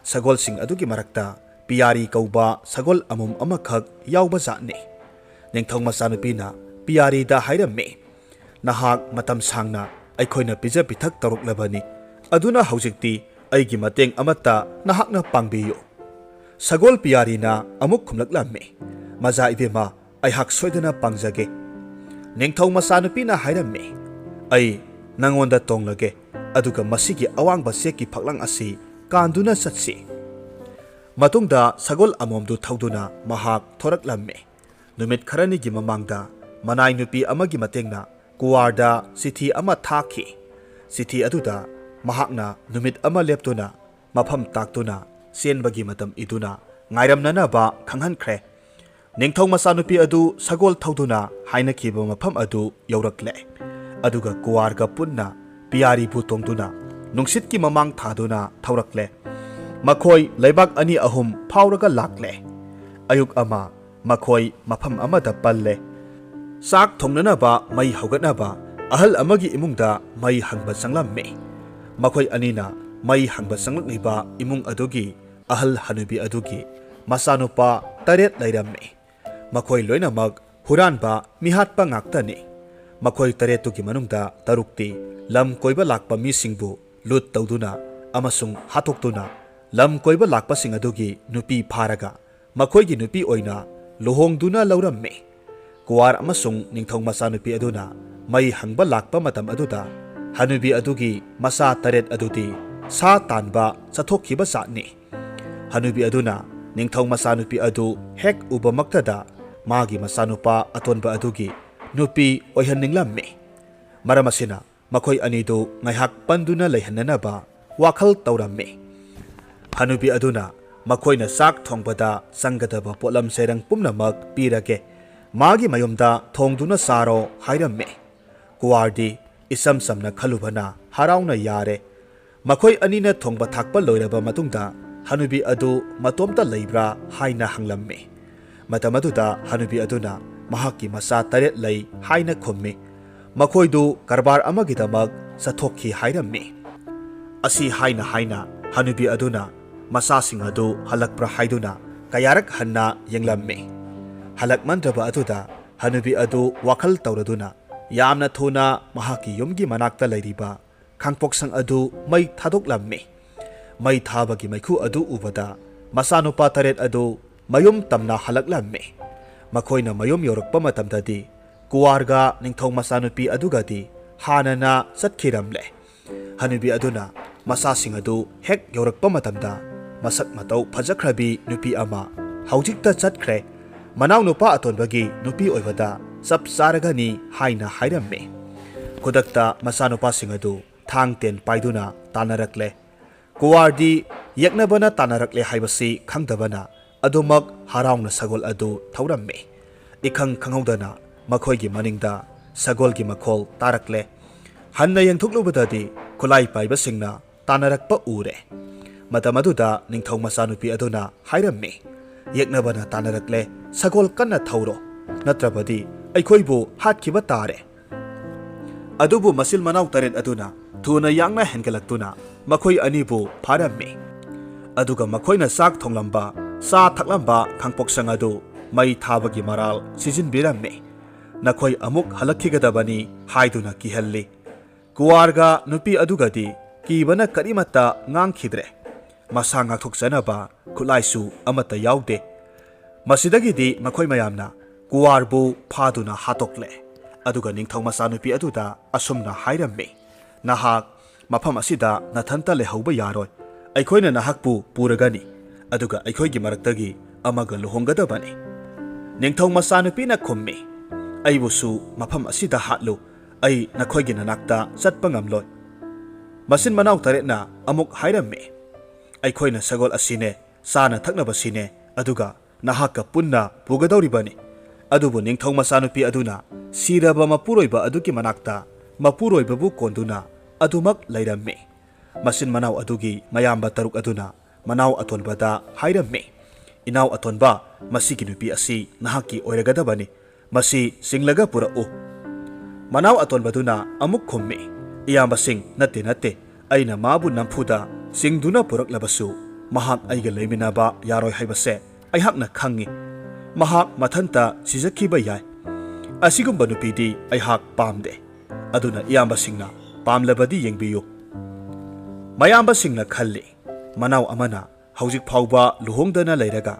ꯁꯒꯣꯜꯁꯤꯡ ꯑꯗꯨꯒꯤ ꯃꯔꯛꯇ ꯄꯤꯌꯥꯔꯤ ꯀꯧꯕ ꯁꯒꯣꯜ ꯑꯃꯣꯝ ꯑꯃꯈꯛ ꯌꯥꯎꯕ ꯖꯥꯠꯅꯤ꯫ ꯅꯤꯡꯊꯧ ꯃꯆꯥꯅꯨꯄꯤꯅ ꯄꯤꯌꯥꯔꯤꯗ ꯍꯥꯏꯔꯝꯃꯤ, "ꯅꯍꯥꯛ ꯃꯇꯝ ꯁꯥꯡꯅ ꯑꯩꯈꯣꯏꯅ ꯄꯤꯖ ꯄꯤꯊꯛ ꯇꯧꯔꯛꯂꯕꯅꯤ, ꯑꯗꯨꯅ ꯍꯧꯖꯤꯛꯇꯤ ꯑꯩꯒꯤ ꯃꯇꯦꯡ ꯑꯃꯠꯇ ꯅꯍꯥꯛꯅ ꯄꯥꯡꯕꯤꯌꯨ"꯫ ꯁꯒꯣꯜ ꯄꯤꯌꯥꯔꯤꯅ ꯑꯃꯨꯛ ꯈꯨꯝꯂꯛꯂꯝꯃꯤ, "ꯃꯖꯥ ꯏꯕꯦꯝꯃ, ꯑꯩꯍꯥꯛ ꯁꯣꯏꯗꯅ ꯄꯥꯡꯖꯒꯦ"꯫ ꯅꯤꯡꯊꯧ ꯃꯆꯥꯅꯨꯄꯤꯅ ꯍꯥꯏꯔꯝꯃꯤ, "ꯑꯩ ꯅꯉꯣꯟꯗ ꯇꯣꯡꯂꯒꯦ, ꯑꯗꯨꯒ ꯃꯁꯤꯒꯤ ꯑꯋꯥꯡꯕ ꯆꯦꯛꯀꯤ ꯐꯛꯂꯥꯡ ꯑꯁꯤ ꯀꯥꯟꯗꯨꯅ ꯆꯠꯁꯤ"꯫ ꯃꯇꯨꯡꯗ ꯁꯒꯣꯜ ꯑꯃꯣꯝꯗꯨ ꯊꯧꯗꯨꯅ ꯃꯍꯥꯛ ꯊꯣꯔꯛꯂꯝꯃꯤ꯫ ꯅꯨꯃꯤꯠ ꯈꯔꯅꯤꯒꯤ ꯃꯃꯥꯡꯗ ꯃꯅꯥꯏ ꯅꯨꯄꯤ ꯑꯃꯒꯤ ꯃꯇꯦꯡꯅ ꯀꯨꯋꯥꯔꯗ ꯆꯤꯊꯤ ꯑꯃ ꯊꯥꯈꯤ꯫ ꯆꯤꯊꯤ ꯑꯗꯨꯗ ꯃꯍꯥꯛꯅ ꯅꯨꯃꯤꯠ ꯑꯃ ꯂꯦꯞꯇꯨꯅ ꯃꯐꯝ ꯇꯥꯛꯇꯨꯅ ꯆꯦꯟꯕꯒꯤ ꯃꯇꯝ ꯏꯗꯨꯅ ꯉꯥꯏꯔꯝꯅꯅꯕ ꯈꯪꯍꯟꯈ꯭ꯔꯦ꯫ ꯅꯤꯡꯊꯧ ꯃꯆꯥꯅꯨꯄꯤ ꯑꯗꯨ ꯁꯒꯣꯜ ꯊꯧꯗꯨꯅ ꯍꯥꯏꯅꯈꯤꯕ ꯃꯐꯝ ꯑꯗꯨ ꯌꯧꯔꯛꯂꯦ꯫ ꯑꯗꯨꯒ ꯀꯨꯋꯥꯔꯒ ꯄꯨꯟꯅ ꯄꯤꯌꯥꯔꯤꯕꯨ ꯇꯣꯡꯗꯨꯅ ꯅꯨꯡꯁꯤꯠꯀꯤ ꯃꯃꯥꯡ ꯊꯥꯗꯨꯅ ꯊꯧꯔꯛꯂꯦ꯫ ꯃꯈꯣꯏ ꯂꯩꯕꯥꯛ ꯑꯅꯤ ꯑꯍꯨꯝ ꯐꯥꯎꯔꯒ ꯂꯥꯛꯂꯦ꯫ ꯑꯌꯨꯛ ꯑꯃ ꯃꯈꯣꯏ ꯃꯐꯝ ꯑꯃꯗ ꯄꯜꯂꯦ꯫ ꯆꯥꯛ ꯊꯣꯡꯅꯅꯕ ꯃꯩ ꯍꯧꯒꯠꯅꯕ ꯑꯍꯜ ꯑꯃꯒꯤ ꯏꯃꯨꯡꯗ ꯃꯩ ꯍꯪꯕ ꯆꯪꯂꯝꯃꯤ꯫ ꯃꯈꯣꯏ ꯑꯅꯤꯅ ꯃꯩ ꯍꯪꯕ ꯆꯪꯂꯛꯂꯤꯕ ꯏꯃꯨꯡ ꯑꯗꯨꯒꯤ ꯑꯍꯜ ꯍꯅꯨꯕꯤ ꯑꯗꯨꯒꯤ ꯃꯆꯥꯅꯨꯄꯥ ꯇꯔꯦꯠ ꯂꯩꯔꯝꯃꯤ꯫ ꯃꯈꯣꯏ ꯂꯣꯏꯅꯃꯛ ꯍꯨꯔꯥꯟꯕ ꯃꯤꯍꯥꯠꯄ ꯉꯥꯛꯇꯅꯤ꯫ ꯃꯈꯣꯏ ꯇꯔꯦꯠꯇꯨꯒꯤ ꯃꯅꯨꯡꯗ ꯇꯔꯨꯛꯇꯤ ꯂꯝ ꯀꯣꯏꯕ ꯂꯥꯛꯄ ꯃꯤꯁꯤꯡꯕꯨ ꯂꯨꯠ ꯇꯧꯗꯨꯅ ꯑꯃꯁꯨꯡ ꯍꯥꯠꯇꯣꯛꯇꯨꯅ ꯂꯝ ꯀꯣꯏꯕ ꯂꯥꯛꯄꯁꯤꯡ ꯑꯗꯨꯒꯤ ꯅꯨꯄꯤ ꯐꯥꯔꯒ ꯃꯈꯣꯏꯒꯤ ꯅꯨꯄꯤ ꯑꯣꯏꯅ ꯂꯨꯍꯣꯡꯗꯨꯅ ꯂꯧꯔꯝꯃꯤ꯫ ꯀꯨꯋꯥꯔ ꯑꯃꯁꯨꯡ ꯅꯤꯡꯊꯧ ꯃꯆꯥꯅꯨꯄꯤ ꯑꯗꯨꯅ ꯃꯩ ꯍꯪꯕ ꯂꯥꯛꯄ ꯃꯇꯝ ꯑꯗꯨꯗ ꯍꯅꯨꯕꯤ ꯑꯗꯨꯒꯤ ꯃꯆꯥ ꯇꯔꯦꯠ ꯑꯗꯨꯗꯤ ꯁꯥ ꯇꯥꯟꯕ ꯆꯠꯊꯣꯛꯈꯤꯕ ꯖꯥꯠꯅꯤ꯫ ꯍꯅꯨꯕꯤ ꯑꯗꯨꯅ ꯅꯤꯡꯊꯧ ꯃꯆꯥꯅꯨꯄꯤ ꯑꯗꯨ ꯍꯦꯛ ꯎꯕꯃꯛꯇꯗ ꯃꯥꯒꯤ ꯃꯆꯥꯅꯨꯄꯥ ꯑꯇꯣꯟꯕ ꯑꯗꯨꯒꯤ ꯅꯨꯄꯤ ꯑꯣꯏꯍꯟꯅꯤꯡꯂꯝꯃꯤ꯫ ꯃꯔꯝ ꯑꯁꯤꯅ ꯃꯈꯣꯏ ꯑꯅꯤꯗꯨ ꯉꯥꯏꯍꯥꯛ ꯄꯟꯗꯨꯅ ꯂꯩꯍꯟꯅꯅꯕ ꯋꯥꯈꯜ ꯇꯧꯔꯝꯃꯤ꯫ ꯍꯅꯨꯕꯤ ꯑꯗꯨꯅ ꯃꯈꯣꯏꯅ ꯆꯥꯛ ꯊꯣꯡꯕꯗ ꯆꯪꯒꯗꯕ ꯄꯣꯠꯂꯝ ꯆꯩꯔꯪ ꯄꯨꯝꯅꯃꯛ ꯄꯤꯔꯒꯦ, ꯃꯥꯒꯤ ꯃꯌꯨꯝꯗ ꯊꯣꯡꯗꯨꯅ ꯆꯥꯔꯣ ꯍꯥꯏꯔꯝꯃꯤ꯫ ꯀꯨꯋꯥꯔꯗꯤ ꯏꯆꯝ ꯆꯝꯅ ꯈꯜꯂꯨꯕꯅ ꯍꯔꯥꯎꯅ ꯌꯥꯔꯦ꯫ ꯃꯈꯣꯏ ꯑꯅꯤꯅ ꯊꯣꯡꯕ ꯊꯥꯛꯄ ꯂꯣꯏꯔꯕ ꯃꯇꯨꯡꯗ ꯍꯅꯨꯕꯤ ꯑꯗꯨ ꯃꯇꯣꯝꯇ ꯂꯩꯕ꯭ꯔꯥ ꯍꯥꯏꯅ ꯍꯪꯂꯝꯃꯤ꯫ ꯃꯇꯝ ꯑꯗꯨꯗ ꯍꯅꯨꯕꯤ ꯑꯗꯨꯅ ꯃꯍꯥꯛꯀꯤ ꯃꯆꯥ ꯇꯔꯦꯠ ꯂꯩ ꯍꯥꯏꯅ ꯈꯨꯝꯃꯤ꯫ ꯃꯈꯣꯏꯗꯨ ꯀꯔꯕꯥꯔ ꯑꯃꯒꯤꯗꯃꯛ ꯆꯠꯊꯣꯛꯈꯤ ꯍꯥꯏꯔꯝꯃꯤ꯫ ꯑꯁꯤ ꯍꯥꯏꯅ ꯍꯥꯏꯅ ꯍꯅꯨꯕꯤ ꯑꯗꯨꯅ ꯃꯆꯥꯁꯤꯡ ꯑꯗꯨ ꯍꯜꯂꯛꯄ꯭ꯔꯥ ꯍꯥꯏꯗꯨꯅ ꯀꯌꯥꯔꯛ ꯍꯟꯅ ꯌꯦꯡꯂꯝꯃꯤ꯫ ꯍꯜꯂꯛꯃꯟꯗ꯭ꯔꯕ ꯑꯗꯨꯗ ꯍꯅꯨꯕꯤ ꯑꯗꯨ ꯋꯥꯈꯜ ꯇꯧꯔꯗꯨꯅ ꯌꯥꯝꯅ ꯊꯨꯅ ꯃꯍꯥꯛꯀꯤ ꯌꯨꯝꯒꯤ ꯃꯅꯥꯛꯇ ꯂꯩꯔꯤꯕ ꯈꯥꯡꯄꯣꯛꯁꯪ ꯑꯗꯨ ꯃꯩ ꯊꯥꯗꯣꯛꯂꯝꯃꯤ꯫ ꯃꯩ ꯊꯥꯕꯒꯤ ꯃꯩꯈꯨ ꯑꯗꯨ ꯎꯕꯗ ꯃꯆꯥꯅꯨꯄꯥ ꯇꯔꯦꯠ ꯑꯗꯨ ꯃꯌꯨꯝ ꯇꯝꯅ ꯍꯜꯂꯛꯂꯝꯃꯤ꯫ ꯃꯈꯣꯏꯅ ꯃꯌꯨꯝ ꯌꯧꯔꯛꯄ ꯃꯇꯝꯗꯗꯤ ꯀꯨꯋꯥꯔꯒ ꯅꯤꯡꯊꯧ ꯃꯆꯥꯅꯨꯄꯤ ꯑꯗꯨꯒꯗꯤ ꯍꯥꯟꯅꯅ ꯆꯠꯈꯤꯔꯝꯂꯦ꯫ ꯍꯅꯨꯕꯤ ꯑꯗꯨꯅ ꯃꯆꯥꯁꯤꯡ ꯑꯗꯨ ꯍꯦꯛ ꯌꯧꯔꯛꯄ ꯃꯇꯝꯗ ꯃꯁꯛ ꯃꯇꯧ ꯐꯖꯈ꯭ꯔꯕꯤ ꯅꯨꯄꯤ ꯑꯃ ꯍꯧꯖꯤꯛꯇ ꯆꯠꯈ꯭ꯔꯦ, ꯃꯅꯥꯎꯅꯨꯄꯥ ꯑꯇꯣꯟꯕꯒꯤ ꯅꯨꯄꯤ ꯑꯣꯏꯕꯗ ꯆꯞ ꯆꯥꯔꯒꯅꯤ ꯍꯥꯏꯅ ꯍꯥꯏꯔꯝꯃꯤ꯫ ꯈꯨꯗꯛꯇ ꯃꯆꯥꯅꯨꯄꯥꯁꯤꯡ ꯑꯗꯨ ꯊꯥꯡ ꯇꯦꯟ ꯄꯥꯏꯗꯨꯅ ꯇꯥꯟꯅꯔꯛꯂꯦ꯫ ꯀꯨꯋꯥꯔꯗꯤ ꯌꯦꯛꯅꯕꯅ ꯇꯥꯟꯅꯔꯛꯂꯦ ꯍꯥꯏꯕꯁꯤ ꯈꯪꯗꯕꯅ ꯑꯗꯨꯃꯛ ꯍꯔꯥꯎꯅ ꯁꯒꯣꯜ ꯑꯗꯨ ꯊꯧꯔꯝꯃꯤ꯫ ꯏꯈꯪ ꯈꯪꯍꯧꯗꯅ ꯃꯈꯣꯏꯒꯤ ꯃꯅꯤꯡꯗ ꯁꯒꯣꯜꯒꯤ ꯃꯈꯣꯜ ꯇꯥꯔꯛꯂꯦ꯫ ꯍꯟꯅ ꯌꯦꯡꯊꯣꯛꯂꯨꯕꯗꯗꯤ ꯈꯨꯠꯂꯥꯏ ꯄꯥꯏꯕꯁꯤꯡꯅ ꯇꯥꯟꯅꯔꯛꯄ ꯎꯔꯦ꯫ ꯃꯇꯝ ꯑꯗꯨꯗ ꯅꯤꯡꯊꯧ ꯃꯆꯥꯅꯨꯄꯤ ꯑꯗꯨꯅ ꯍꯥꯏꯔꯝꯃꯤ, "ꯌꯦꯛꯅꯕꯅ ꯇꯥꯟꯅꯔꯛꯂꯦ, ꯁꯒꯣꯜ ꯀꯟꯅ ꯊꯧꯔꯣ, ꯅꯠꯇ꯭ꯔꯕꯗꯤ ꯑꯩꯈꯣꯏꯕꯨ ꯍꯥꯠꯈꯤꯕ ꯇꯥꯔꯦ"꯫ ꯑꯗꯨꯕꯨ ꯃꯆꯤꯟ ꯃꯅꯥꯎ ꯇꯔꯦꯠ ꯑꯗꯨꯅ ꯊꯨꯅ ꯌꯥꯡꯅ ꯍꯦꯟꯒꯠꯂꯛꯇꯨꯅ ꯃꯈꯣꯏ ꯑꯅꯤꯕꯨ ꯐꯥꯔꯝꯃꯤ꯫ ꯑꯗꯨꯒ ꯃꯈꯣꯏꯅ ꯆꯥꯛ ꯊꯣꯡꯂꯝꯕ, ꯆꯥ ꯊꯛꯂꯝꯕ ꯈꯥꯡꯄꯣꯛꯁꯪ ꯑꯗꯨ ꯃꯩ ꯊꯥꯕꯒꯤ ꯃꯔꯥꯜ ꯁꯤꯖꯤꯟꯕꯤꯔꯝꯃꯤ꯫ "ꯅꯈꯣꯏ ꯑꯃꯨꯛ ꯍꯜꯂꯛꯈꯤꯒꯗꯕꯅꯤ" ꯍꯥꯏꯗꯨꯅ ꯀꯤꯍꯜꯂꯤ꯫ ꯀꯨꯋꯥꯔꯒ ꯅꯨꯄꯤ ꯑꯗꯨꯒꯗꯤ ꯀꯤꯕꯅ ꯀꯔꯤꯃꯠꯇ ꯉꯥꯡꯈꯤꯗ꯭ꯔꯦ꯫ ꯃꯁꯥ ꯉꯥꯛꯊꯣꯛꯆꯅꯕ ꯈꯨꯠꯂꯥꯏꯁꯨ ꯑꯃꯠꯇ ꯌꯥꯎꯗꯦ꯫ ꯃꯁꯤꯗꯒꯤꯗꯤ ꯃꯈꯣꯏ ꯃꯌꯥꯝꯅ ꯀꯨꯋꯥꯔꯕꯨ ꯐꯥꯗꯨꯅ ꯍꯥꯠꯇꯣꯛꯂꯦ꯫ ꯑꯗꯨꯒ ꯅꯤꯡꯊꯧ ꯃꯆꯥꯅꯨꯄꯤ ꯑꯗꯨꯗ ꯑꯁꯨꯝꯅ ꯍꯥꯏꯔꯝꯃꯤ, "ꯅꯍꯥꯛ ꯃꯐꯝ ꯑꯁꯤꯗ ꯅꯊꯟꯇ ꯂꯩꯍꯧꯕ ꯌꯥꯔꯣꯏ꯫ ꯑꯩꯈꯣꯏꯅ ꯅꯍꯥꯛꯄꯨ ꯄꯨꯔꯒꯅꯤ, ꯑꯗꯨꯒ ꯑꯩꯈꯣꯏꯒꯤ ꯃꯔꯛꯇꯒꯤ ꯑꯃꯒ ꯂꯨꯍꯣꯡꯒꯗꯕꯅꯤ"꯫ ꯅꯤꯡꯊꯧ ꯃꯆꯥꯅꯨꯄꯤꯅ ꯈꯨꯝꯃꯤ, "ꯑꯩꯕꯨꯁꯨ ꯃꯐꯝ ꯑꯁꯤꯗ ꯍꯥꯠꯂꯨ, ꯑꯩ ꯅꯈꯣꯏꯒꯤ ꯅꯅꯥꯛꯇ ꯆꯠꯄ ꯉꯝꯂꯣꯏ"꯫ ꯃꯆꯤꯟ ꯃꯅꯥꯎ ꯇꯔꯦꯠꯅ ꯑꯃꯨꯛ ꯍꯥꯏꯔꯝꯃꯤ, "ꯑꯩꯈꯣꯏꯅ ꯁꯒꯣꯜ ꯑꯁꯤꯅꯦ ꯆꯥꯅ ꯊꯛꯅꯕꯁꯤꯅꯦ, ꯑꯗꯨꯒ ꯅꯍꯥꯛꯀ ꯄꯨꯟꯅ ꯄꯨꯒꯗꯧꯔꯤꯕꯅꯤ"꯫ ꯑꯗꯨꯕꯨ ꯅꯤꯡꯊꯧ ꯃꯆꯥꯅꯨꯄꯤ ꯑꯗꯨꯅ ꯁꯤꯔꯕ ꯃꯄꯨꯔꯣꯏꯕ ꯑꯗꯨꯒꯤ ꯃꯅꯥꯛꯇ ꯃꯄꯨꯔꯣꯏꯕꯕꯨ ꯀꯣꯟꯗꯨꯅ ꯑꯗꯨꯃꯛ ꯂꯩꯔꯝꯃꯤ꯫ ꯃꯆꯤꯟ ꯃꯅꯥꯎ ꯑꯗꯨꯒꯤ ꯃꯌꯥꯝꯕ ꯇꯔꯨꯛ ꯑꯗꯨꯅ ꯃꯅꯥꯎ ꯑꯇꯣꯟꯕꯗ ꯍꯥꯏꯔꯝꯃꯤ, "ꯏꯅꯥꯎ ꯑꯇꯣꯟꯕ, ꯃꯁꯤꯒꯤ ꯅꯨꯄꯤ ꯑꯁꯤ ꯅꯍꯥꯛꯀꯤ ꯑꯣꯏꯔꯒꯗꯕꯅꯤ꯫ ꯃꯁꯤ ꯆꯤꯡꯂꯒ ꯄꯨꯔꯛꯎ"꯫ ꯃꯅꯥꯎ ꯑꯇꯣꯟꯕꯗꯨꯅ ꯑꯃꯨꯛ ꯈꯨꯝꯃꯤ, "ꯏꯌꯥꯝꯕꯁꯤꯡ, ꯅꯠꯇꯦ, ꯅꯠꯇꯦ, ꯑꯩꯅ ꯃꯥꯕꯨ ꯅꯝꯐꯨꯗ ꯆꯤꯡꯗꯨꯅ ꯄꯨꯔꯛꯂꯕꯁꯨ, ꯃꯍꯥꯛ ꯑꯩꯒ ꯂꯩꯃꯤꯟꯅꯕ ꯌꯥꯔꯣꯏ ꯍꯥꯏꯕꯁꯦ ꯑꯩꯍꯥꯛꯅ ꯈꯪꯏ꯫ ꯃꯍꯥꯛ ꯃꯊꯟꯇ ꯁꯤꯖꯈꯤꯕ ꯌꯥꯏ꯫ ꯑꯁꯤꯒꯨꯝꯕ ꯅꯨꯄꯤꯗꯤ ꯑꯩꯍꯥꯛ ꯄꯥꯝꯗꯦ꯫ ꯑꯗꯨꯅ ꯏꯌꯥꯝꯕꯁꯤꯡꯅ ꯄꯥꯝꯂꯕꯗꯤ ꯌꯦꯡꯕꯤꯌꯨ"꯫ ꯃꯌꯥꯝꯕꯁꯤꯡꯅ ꯈꯜꯂꯤ, ꯃꯅꯥꯎ ꯑꯃꯅ ꯍꯧꯖꯤꯛ ꯐꯥꯎꯕ ꯂꯨꯍꯣꯡꯗꯅ ꯂꯩꯔꯒ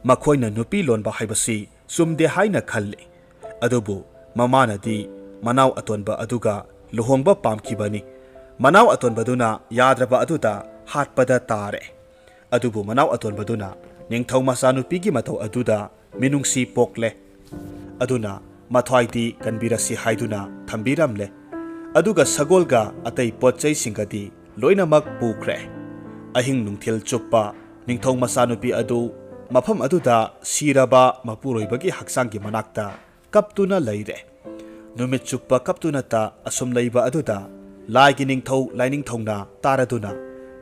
ꯃꯈꯣꯏꯅ ꯅꯨꯄꯤ ꯂꯣꯟꯕ ꯍꯥꯏꯕꯁꯤ ꯆꯨꯝꯗꯦ ꯍꯥꯏꯅ ꯈꯜꯂꯤ꯫ ꯑꯗꯨꯕꯨ ꯃꯃꯥꯅꯗꯤ ꯃꯅꯥꯎ ꯑꯇꯣꯟꯕ ꯑꯗꯨꯒ ꯂꯨꯍꯣꯡꯕ ꯄꯥꯝꯈꯤꯕꯅꯤ꯫ ꯃꯅꯥꯎ ꯑꯇꯣꯟꯕꯗꯨꯅ ꯌꯥꯗ꯭ꯔꯕ ꯑꯗꯨꯗ ꯍꯥꯠꯄꯗ ꯇꯥꯔꯦ꯫ ꯑꯗꯨꯕꯨ ꯃꯅꯥꯎ ꯑꯇꯣꯟꯕꯗꯨꯅ ꯅꯤꯡꯊꯧ ꯃꯆꯥꯅꯨꯄꯤꯒꯤ ꯃꯇꯧ ꯑꯗꯨꯗ ꯃꯤꯅꯨꯡꯁꯤ ꯄꯣꯛꯂꯦ꯫ ꯑꯗꯨꯅ ꯃꯊ꯭ꯋꯥꯏꯗꯤ ꯀꯟꯕꯤꯔꯁꯤ ꯍꯥꯏꯗꯨꯅ ꯊꯝꯕꯤꯔꯝꯂꯦ꯫ ꯑꯗꯨꯒ ꯁꯒꯣꯜꯒ ꯑꯇꯩ ꯄꯣꯠ ꯆꯩꯁꯤꯡꯒꯗꯤ ꯂꯣꯏꯅꯃꯛ ꯄꯨꯈ꯭ꯔꯦ꯫ ꯑꯍꯤꯡ ꯅꯨꯡꯊꯤꯜ ꯆꯨꯞꯄ ꯅꯤꯡꯊꯧ ꯃꯆꯥꯅꯨꯄꯤ ꯑꯗꯨ ꯃꯐꯝ ꯑꯗꯨꯗ ꯁꯤꯔꯕ ꯃꯄꯨꯔꯣꯏꯕꯒꯤ ꯍꯛꯆꯥꯡꯒꯤ ꯃꯅꯥꯛꯇ ꯀꯞꯇꯨꯅ ꯂꯩꯔꯦ꯫ ꯅꯨꯃꯤꯠ ꯆꯨꯞꯄ ꯀꯞꯇꯨꯅꯇ ꯑꯁꯨꯝ ꯂꯩꯕ ꯑꯗꯨꯗ ꯂꯥꯏꯒꯤ ꯅꯤꯡꯊꯧ ꯂꯥꯏꯅꯤꯡꯊꯧꯅ ꯇꯥꯔꯗꯨꯅ,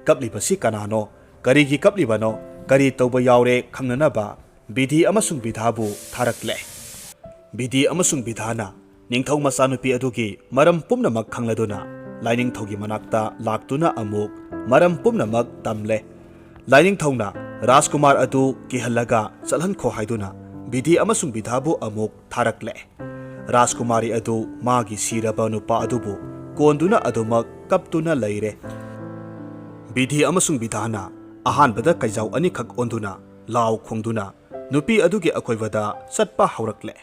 "ꯀꯞꯂꯤꯕꯁꯤ ꯀꯅꯥꯅꯣ? ꯀꯔꯤꯒꯤ ꯀꯞꯂꯤꯕꯅꯣ? ꯀꯔꯤ ꯇꯧꯕ ꯌꯥꯎꯔꯦ?" ꯈꯪꯅꯅꯕ ꯕꯤꯙꯤ ꯑꯃꯁꯨꯡ ꯕꯤꯙꯥꯕꯨ ꯊꯥꯔꯛꯂꯦ꯫ ꯕꯤꯙꯤ ꯑꯃꯁꯨꯡ ꯕꯤꯙꯥꯅ ꯅꯤꯡꯊꯧ ꯃꯆꯥꯅꯨꯄꯤ ꯑꯗꯨꯒꯤ ꯃꯔꯝ ꯄꯨꯝꯅꯃꯛ ꯈꯪꯂꯗꯨꯅ ꯂꯥꯏꯅꯤꯡꯊꯧꯒꯤ ꯃꯅꯥꯛꯇ ꯂꯥꯛꯇꯨꯅ ꯑꯃꯨꯛ ꯃꯔꯝ ꯄꯨꯝꯅꯃꯛ ꯇꯝꯂꯦ꯫ ꯂꯥꯏꯅꯤꯡꯊꯧꯅ ꯔꯥꯖꯀꯨꯃꯥꯔ ꯑꯗꯨ ꯀꯤꯍꯜꯂꯒ ꯆꯠꯍꯟꯈꯣ ꯍꯥꯏꯗꯨꯅ ꯕꯤꯙꯤ ꯑꯃꯁꯨꯡ ꯕꯤꯙꯥꯕꯨ ꯑꯃꯨꯛ ꯊꯥꯔꯛꯂꯦ꯫ ꯔꯥꯖꯀꯨꯃꯥꯔꯤ ꯑꯗꯨ ꯃꯥꯒꯤ ꯁꯤꯔꯕ ꯅꯨꯄꯥ ꯑꯗꯨꯕꯨ ꯀꯣꯟꯗꯨꯅ ꯑꯗꯨꯃꯛ ꯀꯞꯇꯨꯅ ꯂꯩꯔꯦ꯫ ꯕꯤꯙꯤ ꯑꯃꯁꯨꯡ ꯕꯤꯙꯥꯅ ꯑꯍꯥꯟꯕꯗ ꯀꯩꯖꯥꯎ ꯑꯅꯤꯈꯛ ꯑꯣꯟꯗꯨꯅ ꯂꯥꯎ ꯈꯣꯡꯗꯨꯅ ꯅꯨꯄꯤ ꯑꯗꯨꯒꯤ ꯑꯀꯣꯏꯕꯗ ꯆꯠꯄ ꯍꯧꯔꯛꯂꯦ꯫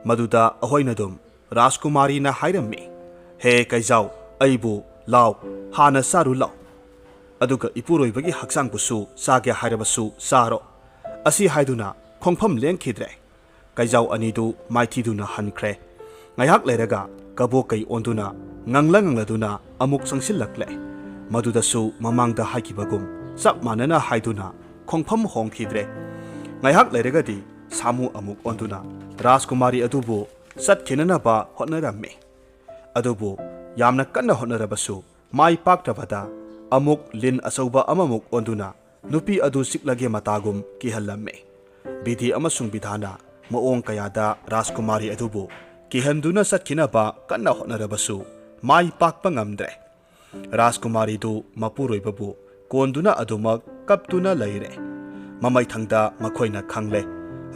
ꯃꯗꯨꯗ ꯑꯍꯣꯏꯅꯗꯨꯝ ꯔꯥꯖꯀꯨꯃꯥꯔꯤꯅ ꯍꯥꯏꯔꯝꯃꯤ, "ꯍꯦ ꯀꯩꯖꯥꯎ, ꯑꯩꯕꯨ ꯂꯥꯎ, ꯍꯥꯟꯅ ꯆꯥꯔꯨ ꯂꯥꯎ꯫ ꯑꯗꯨꯒ ꯏꯄꯨꯔꯣꯏꯕꯒꯤ ꯍꯛꯆꯥꯡꯕꯨꯁꯨ ꯆꯥꯒꯦ ꯍꯥꯏꯔꯕꯁꯨ ꯆꯥꯔꯣ"꯫ ꯑꯁꯤ ꯍꯥꯏꯗꯨꯅ ꯈꯣꯡꯐꯝ ꯂꯦꯡꯈꯤꯗ꯭ꯔꯦ꯫ ꯀꯩꯖꯥꯎ ꯑꯅꯤꯗꯨ ꯃꯥꯏꯊꯤꯗꯨꯅ ꯍꯟꯈ꯭ꯔꯦ꯫ ꯉꯥꯏꯍꯥꯛ ꯂꯩꯔꯒ ꯀꯕꯣꯀꯩ ꯑꯣꯟꯗꯨꯅ ꯉꯪꯂ ꯉꯪꯂꯗꯨꯅ ꯑꯃꯨꯛ ꯆꯪꯁꯤꯜꯂꯛꯂꯦ꯫ ꯃꯗꯨꯗꯁꯨ ꯃꯃꯥꯡꯗ ꯍꯥꯏꯈꯤꯕꯒꯨꯝ ꯆꯞ ꯃꯥꯟꯅꯅ ꯍꯥꯏꯗꯨꯅ ꯈꯣꯡꯐꯝ ꯍꯣꯡꯈꯤꯗ꯭ꯔꯦ꯫ ꯉꯥꯏꯍꯥꯛ ꯂꯩꯔꯒꯗꯤ ꯁꯥꯃꯨ ꯑꯃꯨꯛ ꯑꯣꯟꯗꯨꯅ ꯔꯥꯖꯀꯨꯃꯥꯔꯤ ꯑꯗꯨꯕꯨ ꯆꯠꯈꯤꯅꯅꯕ ꯍꯣꯠꯅꯔꯝꯃꯤ꯫ ꯑꯗꯨꯕꯨ ꯌꯥꯝꯅ ꯀꯟꯅ ꯍꯣꯠꯅꯔꯕꯁꯨ ꯃꯥꯏ ꯄꯥꯛꯇ꯭ꯔꯕꯗ ꯑꯃꯨꯛ ꯂꯤꯟ ꯑꯆꯧꯕ ꯑꯃꯃꯨꯛ ꯑꯣꯟꯗꯨꯅ ꯅꯨꯄꯤ ꯑꯗꯨ ꯆꯤꯛꯂꯒꯦ ꯃꯇꯥꯒꯨꯝ ꯀꯤꯍꯜꯂꯝꯃꯤ꯫ ꯕꯤꯙꯤ ꯑꯃꯁꯨꯡ ꯕꯤꯙꯥꯅ ꯃꯑꯣꯡ ꯀꯌꯥꯗ ꯔꯥꯖꯀꯨꯃꯥꯔꯤ ꯑꯗꯨꯕꯨ ꯀꯤꯍꯟꯗꯨꯅ ꯆꯠꯈꯤꯅꯕ ꯀꯟꯅ ꯍꯣꯠꯅꯔꯕꯁꯨ ꯃꯥꯏ ꯄꯥꯛꯄ ꯉꯝꯗ꯭ꯔꯦ꯫ ꯔꯥꯖꯀꯨꯃꯥꯔꯤꯗꯨ ꯃꯄꯨꯔꯣꯏꯕꯕꯨ ꯀꯣꯟꯗꯨꯅ ꯑꯗꯨꯃꯛ ꯀꯞꯇꯨꯅ ꯂꯩꯔꯦ꯫ ꯃꯃꯩꯊꯪꯗ ꯃꯈꯣꯏꯅ ꯈꯪꯂꯦ,